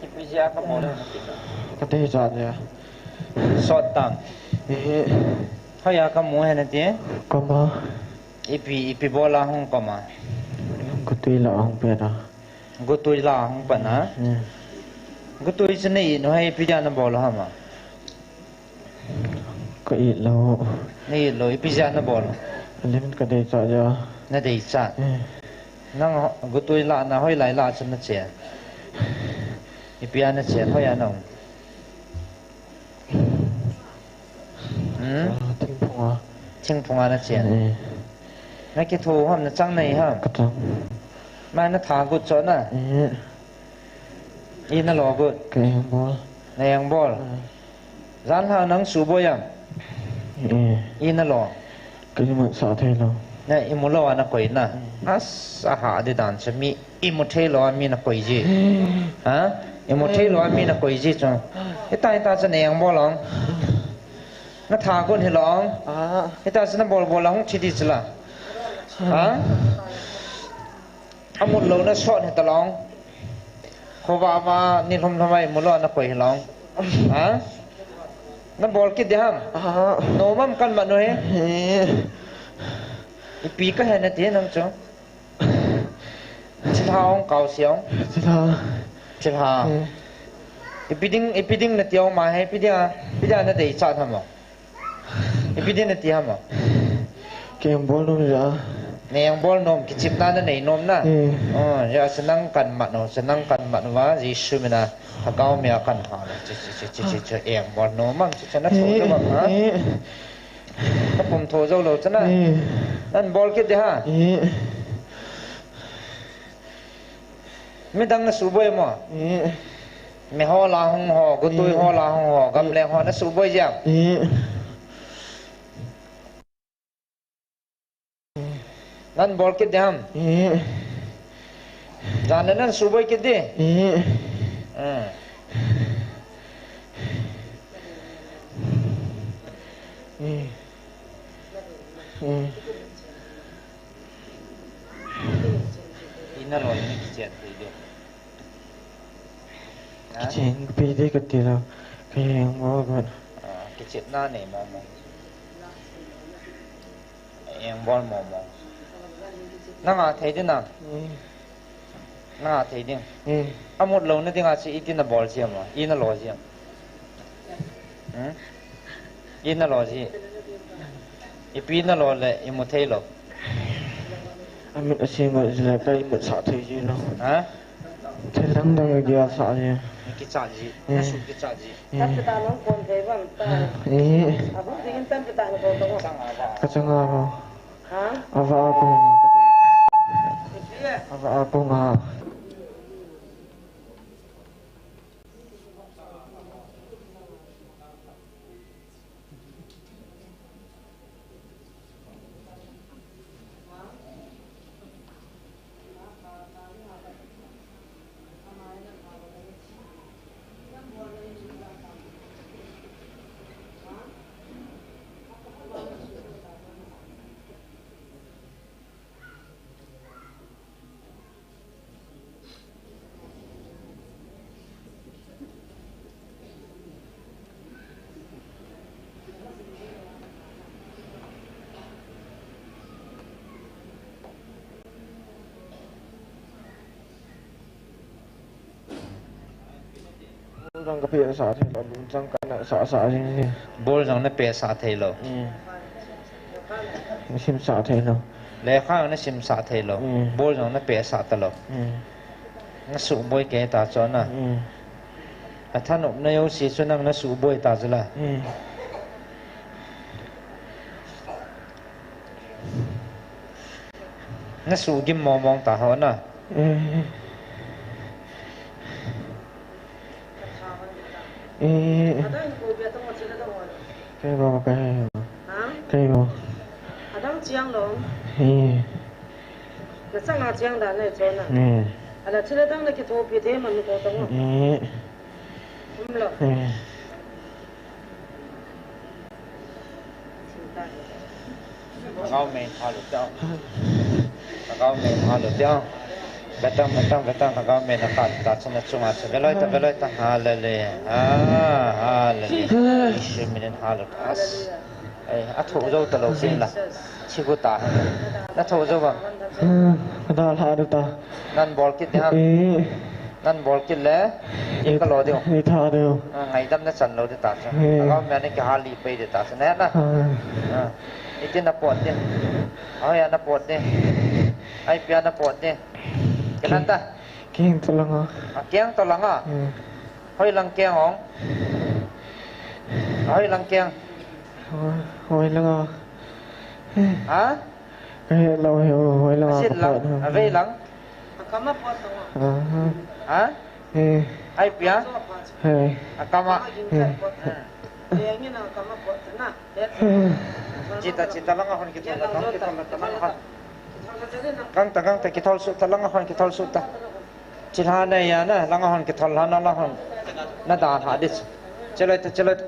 Ipi jeh a ka bol? Ka deichat jeh a. Sot tam. Eh. Hoiya ka mu hen ati? Kom a. Ipi, ipi bol a hung kom a? Gotui la hung pet a. Gotui la hung pan a? Eh. Gotui chu na it u hi ipi jeh a na bol u ham a? Ka it lou. Na it lou, ipi jeh a na bol? Lim ka deichat jeh a. Na deichat. Eh. Nang ho-, gotui la na hoilai la chu na chen? Ipi a na chen, hoiya na um? Hmm? Ah, thingphung a. Thingphung a na chen. Eh. Na kitho ham, na chang na i ham? Ka chang. Ma na tha got chu na? Eh. I na lo got? Ka eng bol. Na eng bol? Eh. Jan lha nang suboi am? Eh. I na lo? Ka imut sah thei lou. Na imu lou a na koi na. Hmm. As, aha di dan chu mi imu thei lou a mi na koi ji. Hmm. Ha? Imu thei lou a mi na koi ji chu. Hita, hita chu na eng bol ong. Na tha got hi lou ong. Ah. Hita chu na bol bol a hung thi di chu la. Ha? Amut lou na sot hi ta lou ong. Khovah vah ni lhom lhom a imu lou a na koi hi lou ong. Ha? Na bol kit di ham? Ah. Nom am kan mat u hi. Eh. Ipi ka he na ti nang chu? Thilha ong, kau se ong. Thilha. Thilha. Eh. Ipi ding, ipi ding na ti ong ma he, ipi dia, ipi dia na deichat ham o? Ipi din na ti ham o? Ka eng bol nom jeh a. Na eng bol nom, kichepna na nei nom na? Hmm. Oh, jeh a chu nang kan mat u, chu nang kan mat uva, Jesu mina, Lhagao mia kan hal u, chu, chu, eng bol nom am, chu, chu na tho jou vang ha? Hmm. Na pum tho jou lou chu na? Hmm. Nan bol kit di ha? Hmm. Midang na suboi mo? Eh. Mi ho la hung ho, gotui ho la hung ho, gamleng ho na suboi jeng? Eh. Nan bol kit di ham? Eh. Jan le nan suboi kit di? Eh. Eh. Eh. Eh. Ina lo ni kichen thei di. Ha? Kichen pi di ka ti lou. Ka eng bol got. Ah, kichepna nei mong mong. Eng bol mong mong. Nang a thei di na. Hmm. Nang a thei ding. Hmm. Amut lou na ding a chu iti na bol ji am? I na lo ji am? Hmm? I na lo ji. Ipi na lo le imu thei lou? Amit a sem a ji le ka imut sah thei ji lou. Ha? Thil dang dang a gel sah ji. Kichat ji. Hmm. Na su kichat ji. Hmm. Eh. Ka chang a ba. Ha? Ava a kong a. Ava a kong a. Bol jong ka pehsah thei lou, lungchang ka nasah sah jing e. Bol jong na pehsah thei lou. Hmm. Na simsah thei lou. Lekha jong na simsah thei lou. Hmm. Bol jong na pehsah ta lou. Hmm. Na suboi kei ta chu na. Hmm. A thanopna jouse chu nang na suboi ta chu la. Hmm. Na sugim mong mong ta ho na. Eh. Eh. Adang ko bia tong chila dong. Kei bo, kei bo. Ha? Kei bo. Adang chiang long. Eh. Na chang a chiang da nei chona. Eh. Ala chila dang na kithopi te man ko tong. Eh. Um lo. Eh. Lhagao mei in hal u teo. Lhagao mei in hal u teo. Vetang, vetang, vetang, lhagao mei in hal u ta, chuna chunga chu. Veloi ta, veloi ta, hallelujah. Ah, hallelujah. Jesu min in hal u ta. As. Eh, a thoh jou talou sin la. Chigu ta. Na thoh jou bang. Hmm, ka dalha du ta. Nan bol kit ding ham. Eh. Nan bol kit le, i ka lo ding. I tha ding. Ah, ngaidam na chan lou ding ta chu. Eh. Lhagao mei in kihal lih pai ding ta chu. Ne na. Ah. Ah. Iti na pot ding. Ahoi a na pot ding. Ipi a na pot ding. Kinan ta. Keng to lang a. Ah, keng to lang a. Eh. Hoi lang keng hong. Hoi lang keng. Hoi, hoi lang a. Ha? Ka he lou hi, hoi lang a. Asit ka lang, pot. Avei lang. Aha. Ha? Eh. Ipi a? He. Akama. He. Hmm. Chita, chita, lang a hon kithol ta, lang a hon kithol ta, lang a hon. Gang ta, gang ta, kithol suh ta, lang a hon kithol suh ta. Chilha na ya na, lang a hon kithol lha na, lang a hon. Na dalha ding. Cheloi ta, cheloi ta.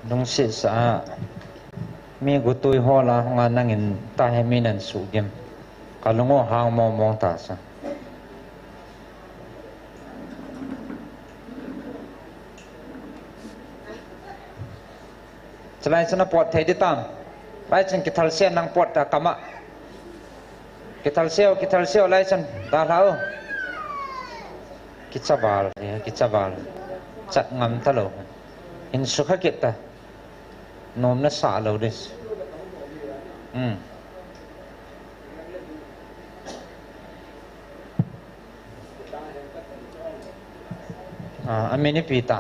Lungset sah a, mi gotui hol a hung a nangin tahi mi nan suhgim. Ka lung u hang mong mong ta sa. Chulai chun na pot thei ding tam. Lai chun kithal se nang pot ta kama. Kithal se o, kithal se o lai chun. Dalha o. Kichaval, eh, kichaval. Chat ngam talou. In sukha kit ta. Nom na sa lou ding. Hmm. Ah, amin ipi ta.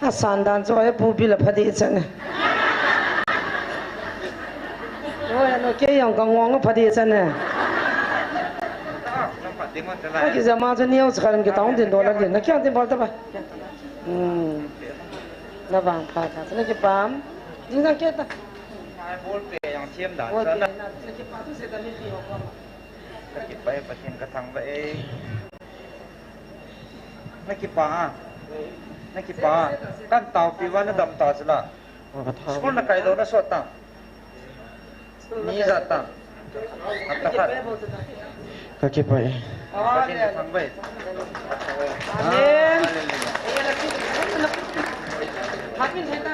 Asan dan chu, oi, Pu Bil a pha ding chan e. Oi, ano, kei jong ka ngong a pha ding chan e. Akijama chu neo chu khalam kitong din dola din. Na kya din bol ta ba? Hmm. Na vang pha ta. Na kipah. Ding dang kei ta. Ball pe jong thiam dan. Ball pe na, na kipah tu se ta mi pi ho ko. Na kipah e, Pathen ka thangvah e. Na kipah a. Na kipah a. Kan taopi uva na dam ta chu la. School na kai lou na sot ta. Ni ijat ta. Hapta khat. Ka kipah e. Pathen ka thangvah e. Amen. Hallelujah.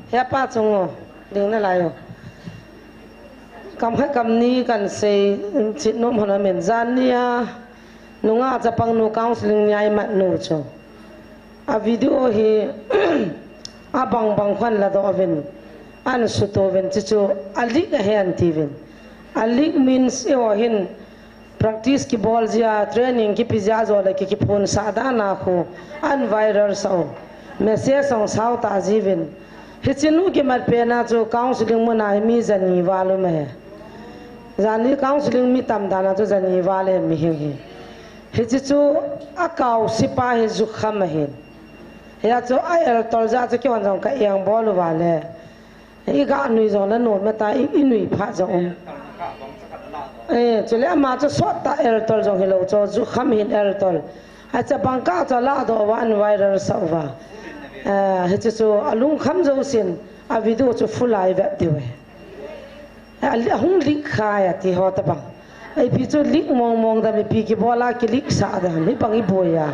He pa chung o, ding nalai o. Kam khat kam ni kan sei, chin nom hon amen. Jan nia, nungah chapang nu counseling ni a imat nu chu. A video hi, abang bang khan ladoh uvin, ahin suto uvin, chuchu a leak ahi anti uvin. A leak means eiho hin, practice kibol jia, training kipe jia, ajo le ki, kiphonsah dan a khu, ahin viral sah u. Message jong sao ta jiuvin. Hiche nu kimat pen a chu counseling mun a hi mi jani val um ahi. Jani counseling mi tam dan a chu jani val ahi mi hing hi. Hiche chu a kaosi pa hi jukham ahin. Hia chu a eltol jeh a chu keihon jong ka engbol uva le. I ga nui jong le nom ta, i, i nui phat jong um. Eh, chule ama chu sot ta eltol jong hilou chu, jukham hin eltol. Acha bang ka chu ladoh uva ahin viral sah uva. Eh, hichu chu alungkham jousen, a video chu full a i vet diu e. A, a hung leak kha e ati ho tabang. Ipi chu leak mong mong dam, ipi kibol a ki leak sah dam, hibang i boi a.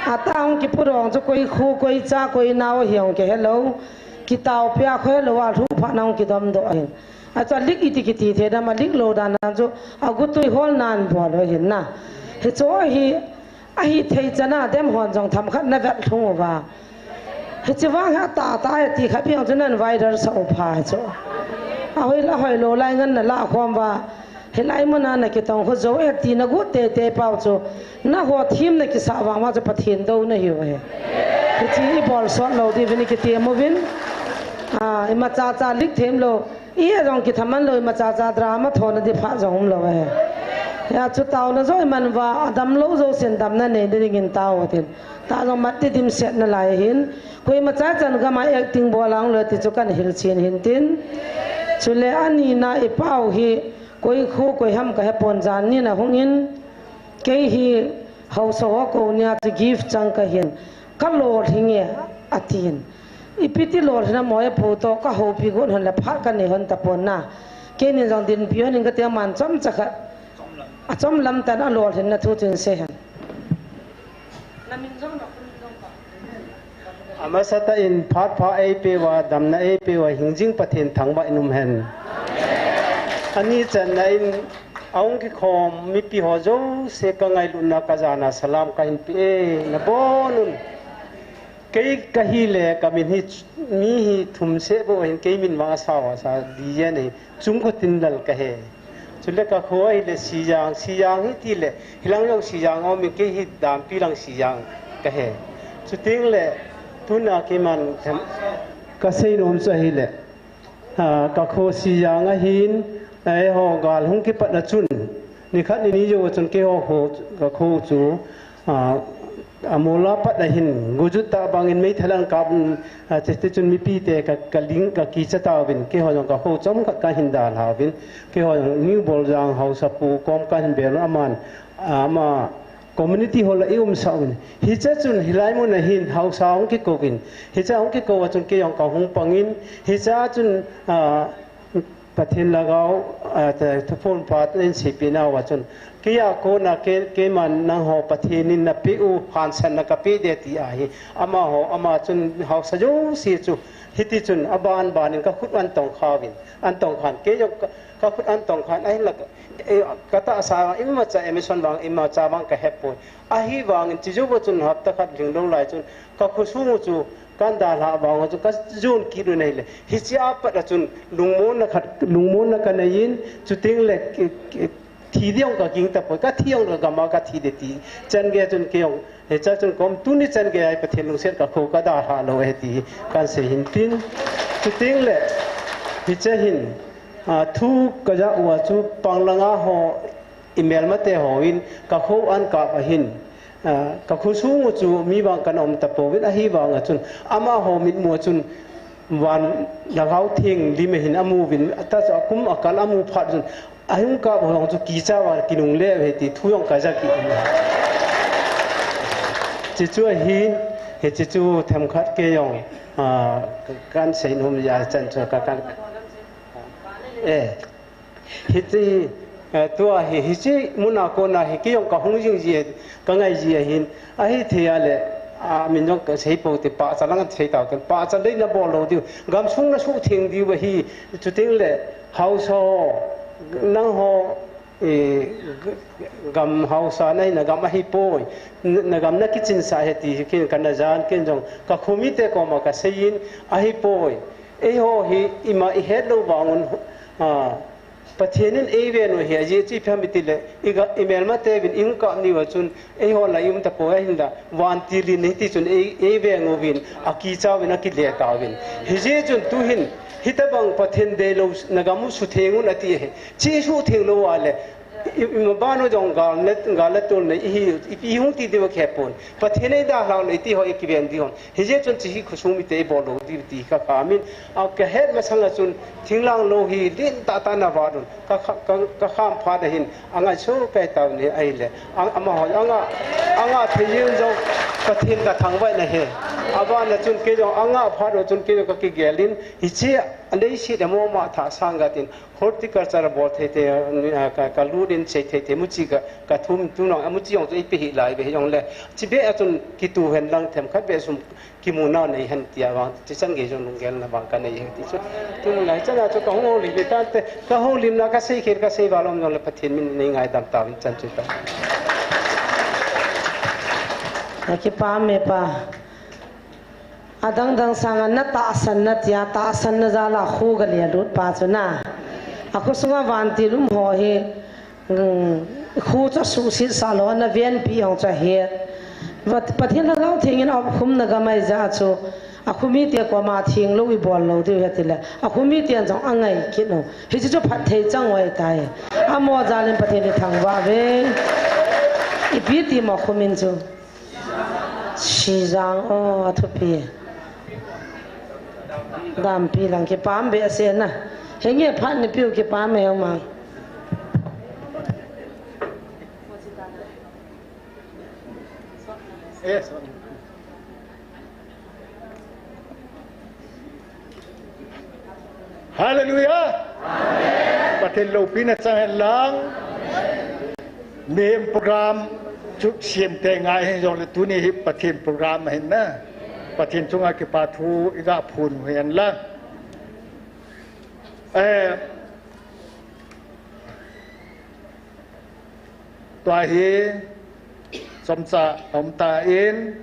Atah hung kipurong chu koi khu, koi cha, koi nao hi hung kihe lou. Kitaopi a khu helou a, lhu phat na hung kidom doh ahin. Achu a leak iti kiti thei dam, a leak lou dan a chu a gutui hol nan bol u ahin na. Hichu hi, ahi thei chan a dem hon jong themkhat na vet lhung uva. Hiche vang hi atah tah e ti khat bang chu nan viral sah u pha chu. Ahoi la hoi lou lai ngen na lah khom uva. Hilai mun a na kitong khu jou e ti na gu tei tei pau chu. Na ho thim na kisah vang ma chu Pathen douna ahiu ahi. Hiche i bol sot lou diuvin i kitem uvin. A, imacha cha leak them lou. I jong kithaman lou, imacha cha drama thona di phat jong um lou e. Hia chu taona jou i man uva, adam lou jousen damna nei dingin tao tin. Tah jong mat ti dimset nalai hin. Koima cha chan gam a acting bol a hung lou ti chu kan hilchen hin tin. Chule ani na i pau hi koi khu koi ham ka hepon, jan ni na hung in. Kei hi haosa ho kou nia chu gift chang kahin, ka lolhing e, atin. Ipi ti lolhing ham, hoi pu toh ka houpi got hon le phat ka nei hon tapon na. Keinin jong dinpi hon in kati, aman chomcha khat, achomlam tah in alolhinna thu chu in sei hen. Amasatah in phat pha eipeuva, damna eipeuva, hingjing Pathen thangvah in um hen. Ani channa in, ahung kikhom mipi ho jouse ka ngailutna ka jana salam kahin pe e, nabon un. Kei kahi le, kamin hi, mi hi thum seh bou ahin, kei min vang asao asa, D J nei, Chungkhotinlal kahi. Chule kakho ahi le Sijang, Sijang hi ti le, hilang jong Sijang aum in, kei hi Dampi lang Sijang kahi. Chuteng le, tuna keiman, kasei nom chu ahi le, a, kakho Sijang ahin, eiho gal hung kipat na chun, nikhat nini jou chun keiho kho, kakho chu, a, amol a pat ahin, gojut tah bangin meithal ahin kap, a, chuteng chun mipite ka, kaling, kakicha tauvin, keiho jong kakho chomkhat kahin dalhauvin, keiho jong New Boljang haosapu kom kahin bel un aman, a, ama community hall a i umsah un. Hiche chun hilai mun ahin haosa hung kikouvin. Hiche hung kikou a chun kei jong kahung pangin. Hiche a chun, a, Pathen lhagao, a, te, thuphon pha in seipeh nauva chun, kei a kona kei, keiman nangho Pathen in napeh u hansanna kapeh ding ti ahi. Amaho, ama chun haosa jouse chu, hiti chun aban ban in kakhut ahin tongkhan, ahin tongkhan. Kei jong ka, kakhut ahin tongkhan, ahinla, e, katahsa imacha emission vang, imacha vang kahepoi. Ahivangin chujouva chun hapta khat lhinglou lai chun, kakho sung u chu, kahin dalhah vang u chu, kajon kit u ahile. Hiche a pat a chun, lungmonna khat, lungmonna kanei in, chuteng le, e, e, thi ding jong kaging tapoi, kathi jong kagam a kathi ding ti. Chan gei a chun kei jong, hiche a chun kom tuni chan gei a Pathen lungset kakho kadalhah lou ahi ti, kahin sei hin tin. Chuteng le, hiche hin, a, thu kajah uva chu panglang a ho, i melmate hon, kakho ahin kap ahin, a, kakho sung u chu mi vang kana um tapouvin, ahivang a chun, amaho mitmu a chun, van lhagao theng lim ahin amuvin, tahsa kum akal amu phat chun, ahung kap ho jong chu kicha uva kinungle uve ti thu jong kaja kit in. Chuchu ahin, hiche chu themkhat kei jong, a, kahin sei nom jeh a chan chu ka, ka, e. Hiti, eh, tua hi, hiche mun a kona hi, kei jong kahung jing ji, kangai ji ahin, ahithei a le, a, min jong kasei pou te, pahcha lang sei tau te, pahcha lei nabol lou diu, gamsung nasuhtheng diu ahi, chuteng le, haosa ho, nangho, eh, g-, g-, gam haosa nahi, nagam ahipoi, n-, nagam nakichinsah ahi ti hi, ken kana jan, ken jong, kakho mite koma kasei in, ahipoi, eiho hi, ima ihet lou vang un, a, Pathen in eiven u hi ajeh chu ipi ham itile, i ga, i melmate uvin i hung kap ni uva chun, eiho la i um tapoi ahinla, vantil in hiti chun ei, eiveng uvin, akicha uvin, akile tauvin. Hijeh chun tuhin, hitabang Pathen deilou, nagam u sutheng un ati ahi. Chi sutheng lou uva le, i, i, imaban u jong gal na, gal na tol na, i hi, i, i hung ti diu khepon. Pathen eidalhah le iti ho i kiven diu hon. Hijeh chun hiche hi khosung mite ibol lou diu ti kakhamin, a kahet masang a chun thinglhang lou hi lentah tah in avat un. Ka kha-, ka, kakham phat ahin angaisang kahi tauvin ahile. A, amaho, anga, anga thei jeng jong Pathen kathangvah in ahi. Aban a chun kei jong anga phat a chun kei jong kakigel in hiche a leiset a mama thah sang katin Horticulture a bol thei thei, a, ka, kalut in sei thei thei, muchi ka, kathum tu nang, a muchi jong chu ipi hih lai ve hijongle. Chibe a chun kitu hen lang themkhat be sum kimu nau nei hen tia vang, chi chan gei jong lunggel na vang kanei hen ti chu. Tun lai chan a chu kahung houlim ve tante, kahoulim na kasei khel kasei val um jongle Pathen min nei ngaidam tauvin chan chu ta. Kipah e pa. Adang dang sanga na tahsan na tia, tahsan na jal a khu kale lut pa chu na. Akhosunga vantil um ho hi, um, khu chu suhset sah lou, na venpi jong chu ahi. Vat-, Pathen Lhagao Theng in akhum na gam ahi jeh chu, akho mite koma thenglou ibol lou diu ahi tile, akho miten jong angai kit u. Hiche chu phatthei chang u ahitai. Amaho jal in Pathen ithangvah uve. Ipi ti mo akho min chu. Sijang, o, athupi. Dampi lang kipah behseh na. Henge phat ni piu kipah e mang. Hallelujah. Amen. Pathen loupina chang hen lang. Amen. Mihem program chu siam te ngai hijongle tuni hi Pathen program ahin na. Pathen chunga kipa thu iga phon u hen lang. Eh, tua hi chomcha aum tan,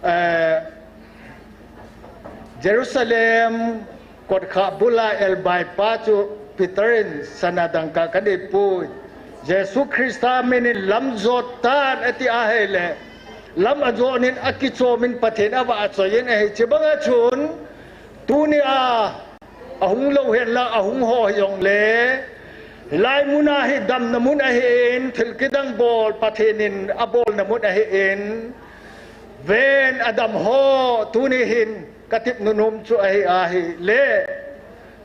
Eh, Jerusalem kotkha bula elbai pa chu Peter in sana dangka kanei pui. Jesu Christa min in lam jot tan ati ahile, lam ajot in akichom in Pathen avah achoi in ahi. Chibanga chun tunia ahung lou henlang ahung ho hijongle, hilai muna hi damna mun ahin, thil kidang bol Pathen in abolna mun ahin, ven adam ho, tuni hin katip nunom chu ahi ahile,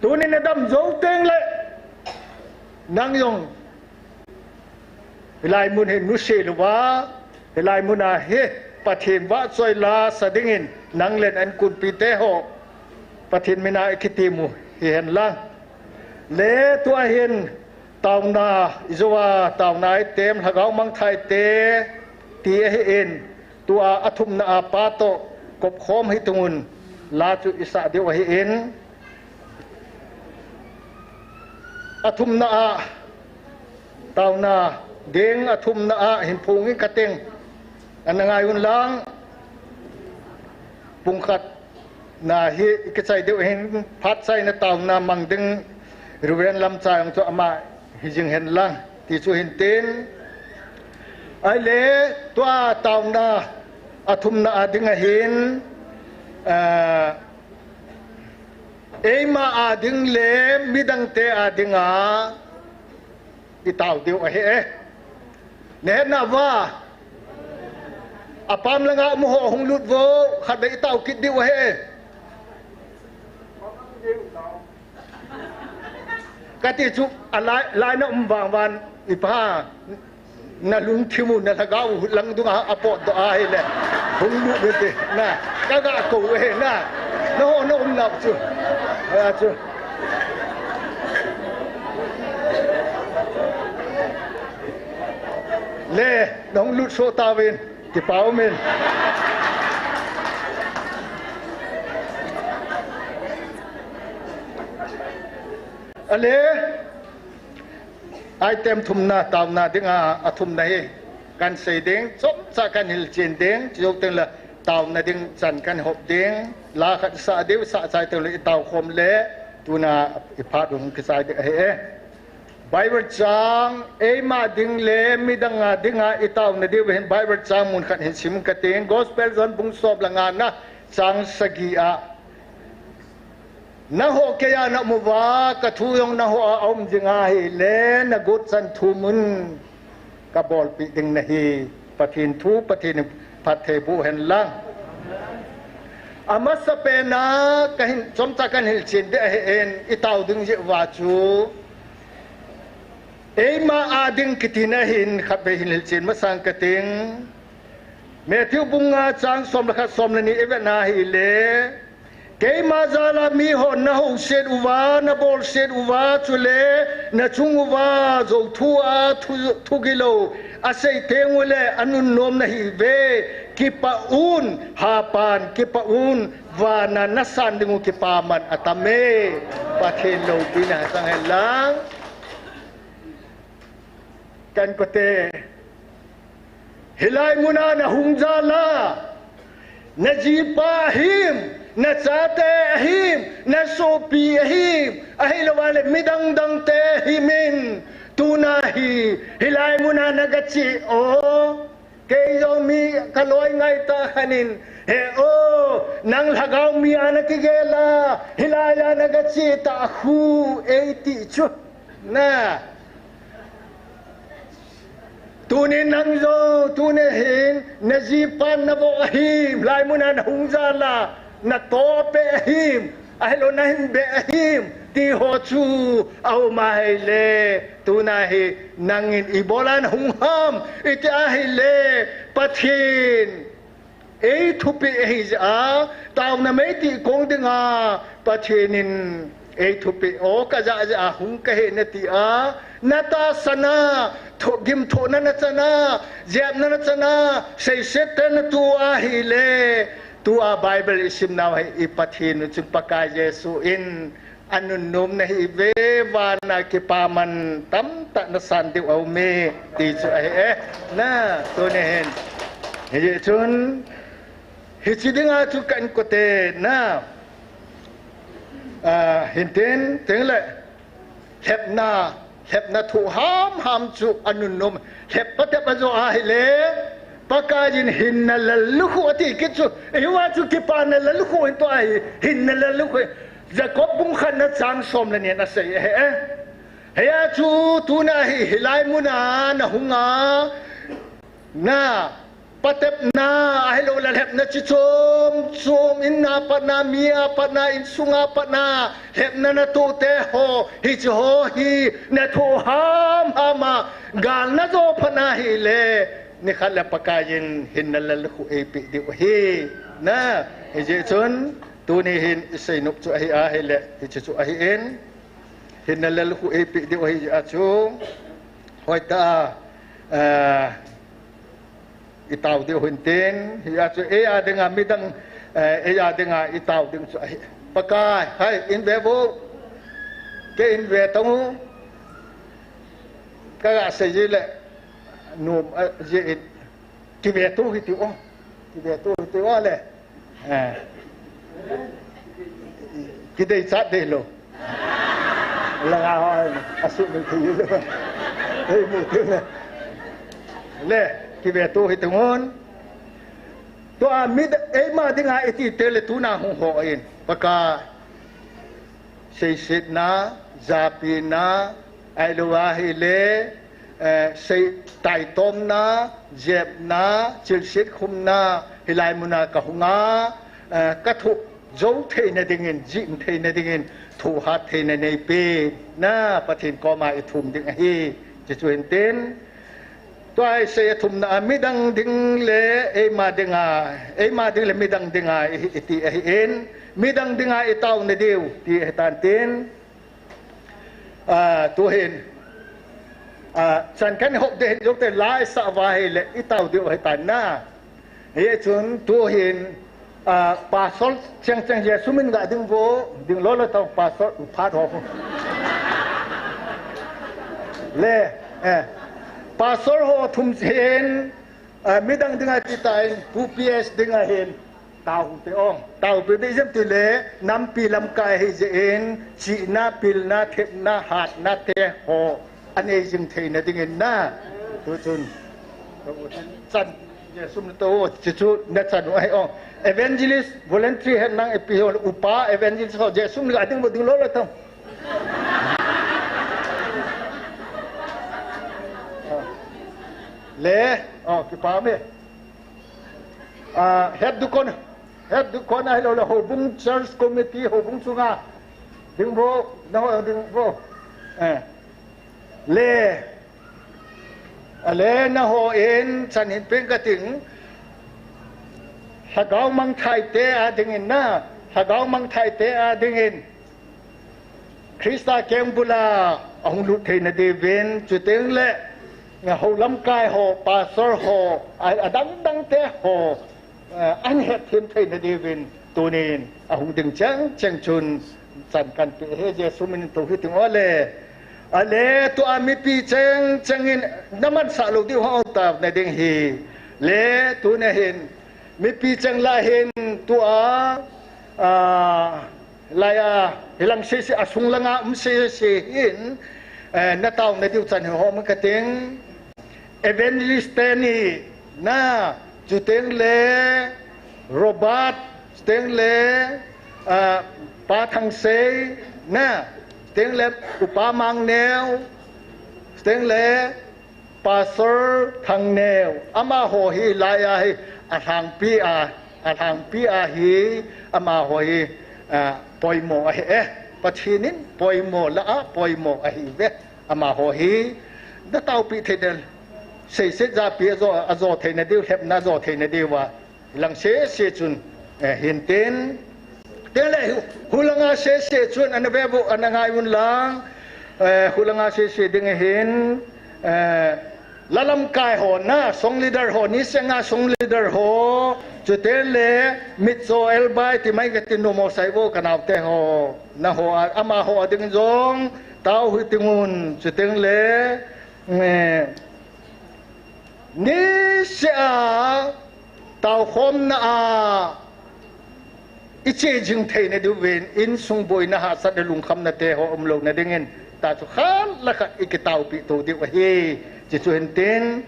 tunin adam jou tengle nang jong hilai mun hi nusi louva, hilai muna hi Pathen vahchoi la sa dingin nang le na inkunpi teho Pathen mina ikitimu hihen lang. Le tua hin taona ijouva taona item lhagao mangthah ite ti ahin, tua athumna a pa toh kopkhom hitungun la chu isah diu ahin. Athumna a taona ding, athumna a hin phung in kateng. Ana ngai un lang, pungkhat na hi kichai diu hin, phatchaina taona mang ding Reverend Lamchai jong chu ama hijing hen lang ti chu hin tin. Ahile tua taona athumna a ding ahin, ah, eima a ding le midangte a dinga itao diu ahi e. Nahetna uva, apam langa um ho hung lut vo, khatvei itao kit diu ahi e. Kati chu alai, lai na um vangvan, ipa, nalungthim u, nalhagao u, lang dunga apotdoh ahile hung lut u ti, na, kaga kou u ahi na, naho na umnau chu, achu. Le, nahung lut soh tauvin, kipa umin. Ale, item thumna, taona dinga athumna hi kahin sei ding, chomcha kahin hilchen ding, chujou tengle taona ding chan kahin hop ding, la khat isah diu, isah chai tengle itao khom le, tuna iphat u hung kichai ding ahi e. Bible chang, eima ding le midang a dinga itaona diu hin Bible chang mun khat hin sim kating, Gospel John bung som le nga na chang sagi a. Naho keiya naum uva, kathu jong naho a aum jing ahile, nagot chan thumun kabolpeh ding nahi. Pathen thu, Pathen in phatthei boh hen lang. Amasapen a kahin, chomcha kahin hilchen ding ahin, itao ding jeh uva chu, eima a ding kitina hin khatvei hin hilchen masang kating. Matthew bung nga chang som le khat, som le ni ivet na ahile, keima jal a mihon nahouset uva, nabolset uva, chule nachung uva jouthu a thu, thugilou asei tengule anunnom nahiuve. Kipah un, hapan, kipah un, vana nasan dingu kipaman atame. Pathen loupina chang hen lang. Kahin kote, hilai muna nahung jal a, najipa ahim, nachate ahim, nasopi ahim, ahilouva le midang dangte ahimin, tuna hi, hilai muna nagache o, kei jong mi kaloi ngaitah khat in, he o, nang lhagao mi a nakigel a, hilai a nagache tah khu, eiti chu, na. Tunin nang jong, tuni hin, najipan navoh ahim, hilai muna nahung jal a, natoh apeh ahim, ahilou nahin beh ahim, ti ho chu aum ahile, tuna hi nangin ibola nahung ham, iti ahile, Pathen eithupeh ahi jeh a, taona meiti kong dinga, Pathen in eithupeh o, kajah jeh a hung kahi nati a, natahsan a, tho, gimthohna nachan a, jepna nachan a, seiset te natoh ahile, tua Bible isimnau hi i Pathen u chun Pakai Jesu in anunnom nahiuve, vana kipaman tamtah nasan diu aume, ti chu ahi e. Na, tuni hin. Hijeh chun, Hiche dinga chu ka inkote na. Ah, hintin, tin le. Lhepna, lhepna thu ham ham chu anunnom. Lhep patep ajo ahile. Pakaiyin hinna lallukhuh ati kit chu. Hiva chu kipana lallukhuh hin tua hi. Hinna lallukhuh. Jakob bung khatna chang som le ni na asei ahi e. Hiya chu tuna hi hilai muna na hunga. Na, patepna, ahilou le lhepna chi chom chom, in a patna, mi a patna, insunga patna, lhepna na toh te ho, hiche ho hi, na thoh ham ham a, gal na jo phat na hile, nikhat le Pakaiyin hinna lallukhuh eipeh diu ahi, na, hijeh chun, tuni hin isei nop chu ahi ahile, hiche chu ahi in, hinna lallukhuh eipeh diu ahi jeh a chu, hoitah a, eh, itao diu hintin, hia chu eia dinga midang, eh, eia dinga itao ding chu ahi. Pakai, hai, in ve vo. Kei in ve tong u. Ka ga sei ji le, nom, eh, ji in, kive to hiti o. Kive to hiti o le. Eh. Kidei chat dei lou. Langa ho, asumil thei lou. Ei mu thei le. Le, kive to hiti ngon. Tua mi, eima dinga iti te le tuna hung hon. Pakai. Seisetna, japina, ahilou ahile, eh, sei taitomna, jepna, chilset khumna, hilai muna ka hunga, eh, ka thoh jou theina dingin, jin theina dingin, thoh hat theina neipe, na Pathen koma ithum ding ahi, chuchu hintin. Tua isei athumna a midang ding le eima dinga, eima ding le midang dinga i, iti ahi in, midang dinga itao na diu, ti ahi tan tin. Ah, tu hin, ah, chan kan hop de hin jong te lai sa va hi le itao diu ahi tan na. Hichun tu hin, ah, pastor cheng cheng Jesu min ga ding vo, ding lou lou tong pastor u phat ho. Le, eh, pastor ho thum hin, ah, midang dinga ti tan, pu P S dinga hin, tao te ong, tao pe de jem ti le, nampi lamkai hi jeh in, chihna, pilna, thepna, hatna te ho. Anei jing theina dingin na. Tu chun. Chan, Jesu na to, chu chu, na chan u ahi o. Evangelist, voluntary hen nang epi ho, upa, evangelist ho, Jesu na ding mo ding lou lou tong. Le, oh, kipa me. Ah, head deacon, head deacon ahilou le, houbung church committee, houbung chunga. Ding vo, na ho ding vo. Eh. Le, ale na ho in chan hin peng ka ting, lhagao mangthai te a dingin na, lhagao mangthai te a dingin, Christa keng bula ahung lut theina diuvin, chuteng le, hou lamkai ho, pastor ho, a, adang dang te ho, Eh, ahin hetthem theina diuvin tunin ahung ding cheng cheng chun chan kan pe hi Jesu min in tu hi ting o le. Ale tua mipi cheng cheng in na mansah lou diu ho tao na ding hi. Le tuna hin mipi cheng lah hin tua, ah, Lai a, hilang sese, asung langa um sese hin, eh, na tao na diu chan hi hom ka ting. Evangelist teni, na, chuteng le, Robert, chuteng le, ah, Pa Thangsei, na, chuteng le, Upa Mangneo, chuteng le, Pastor Thangneo, amaho hi lai a hi alhangpi a, alhangpi a hi amaho hi, ah, poimo ahi e. Pathen in poimo lah a poimo ahi ve. Amaho hi na taopi thei del. Seiset japi ajo, ajo theina diu, lhepna ajo theina diu a. Lang sese chun, eh, hintin. Tele hu-, hulanga sese chun, ana vevo, ana ngai un lang, eh, hulanga sese ding hin, eh, lalamkai ho na, song leader ho, ni senga song leader ho, chutele, mitcho elbai, ti mai ka tin no mo sai vo, ka naote ho, na ho, a, amaho, a ding jong, tao hui tingun, chuteng le, eh, Niseh a, taokhomna a iche jing theina diuvin, insung boina hahsatna lungkhamna te ho umlouna dingin, ta chu khat le khat ikitaopeh to diu ahi. Chuchu hintin,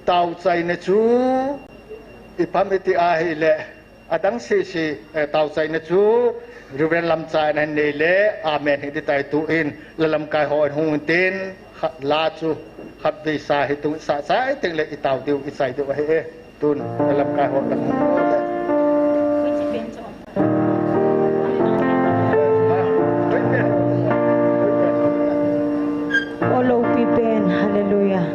taochaina chu ipi ham iti ahile, adang sese, eh, taochaina chu Reverend Lamcha in ahin nei le, amen hiti tai. Tuin, la lamkai ho in hung tin, khat la chu, khatvei sa hitung, sa chai teng le itao diu, ichai diu ahi e. Tun, la lamkai ho in hung le. O loupi pen, hallelujah.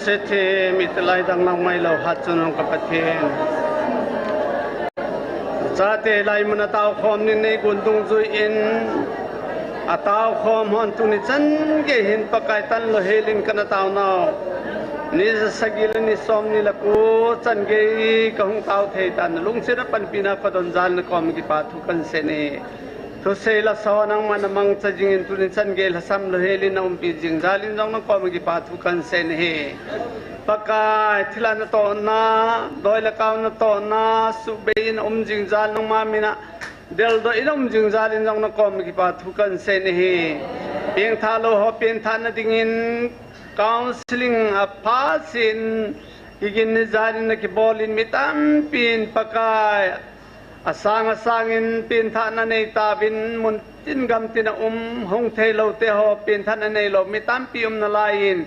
Sethi, mi te lai dang lang mai lo hat chun hong ka Pathen. Chate lai mun a tao khom ni nei gun dungjuiyin, a tao khom hon tuni chan gei hin Pakai tan lo helin kana tao nau. Ni ja sagi le ni som ni le ko chan gei ka hung tao thei tan, lungset a panpina ka don jal na kom kipa thu kan sei e. Thusei lasa nangma na mangcha jingin tuni chan gei lhasam lo helin na umpi jing jalin jong na kom kipa thu kan sei e. Pakai, thilha natohna, doi le kau natohna, subei in um jing jal nangma mina deldoh in um jing jalin jong na kom kipa thu kan sei e. Pengtha lou ho pengthah na dingin counseling a phasin, kigin ni jalin na kibolin mi tampin Pakai, asang asangin pengthahna nei tauvin, mun tin gam tin a um, hung thei lou te ho pengthahna nei lou mi tampi um nalaiyin,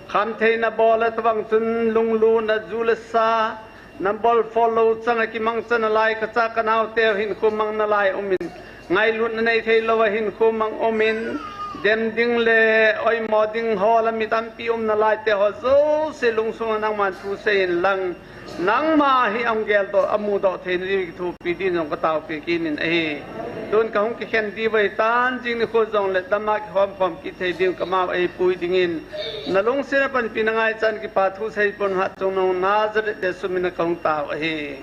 khamtheina bol a tobang chun lunglutna ju le sa, na bol follow chang a kimangcha nalai ka cha ka nau te hinkho mang nalai umin, ngailutna nei thei lou a hinkho mang umin, dem ding le oimo ding ho la mi tampi um nalai te ho jouse lungsung a nangman thu sei in lang, nangma hi a hung geldoh, a mudoh thei na diu kithopi din jong ka taopi kit in ahi. Tun ka hung kikhen diu ahi tan, jing nikho jong le dam a kihom khom kit thei diu ka mau ahi pui dingin, na lungset a panpi na ngaichan kipa thu sei pon hat chung nong Nazareth Jesu mina ka hung tao ahi.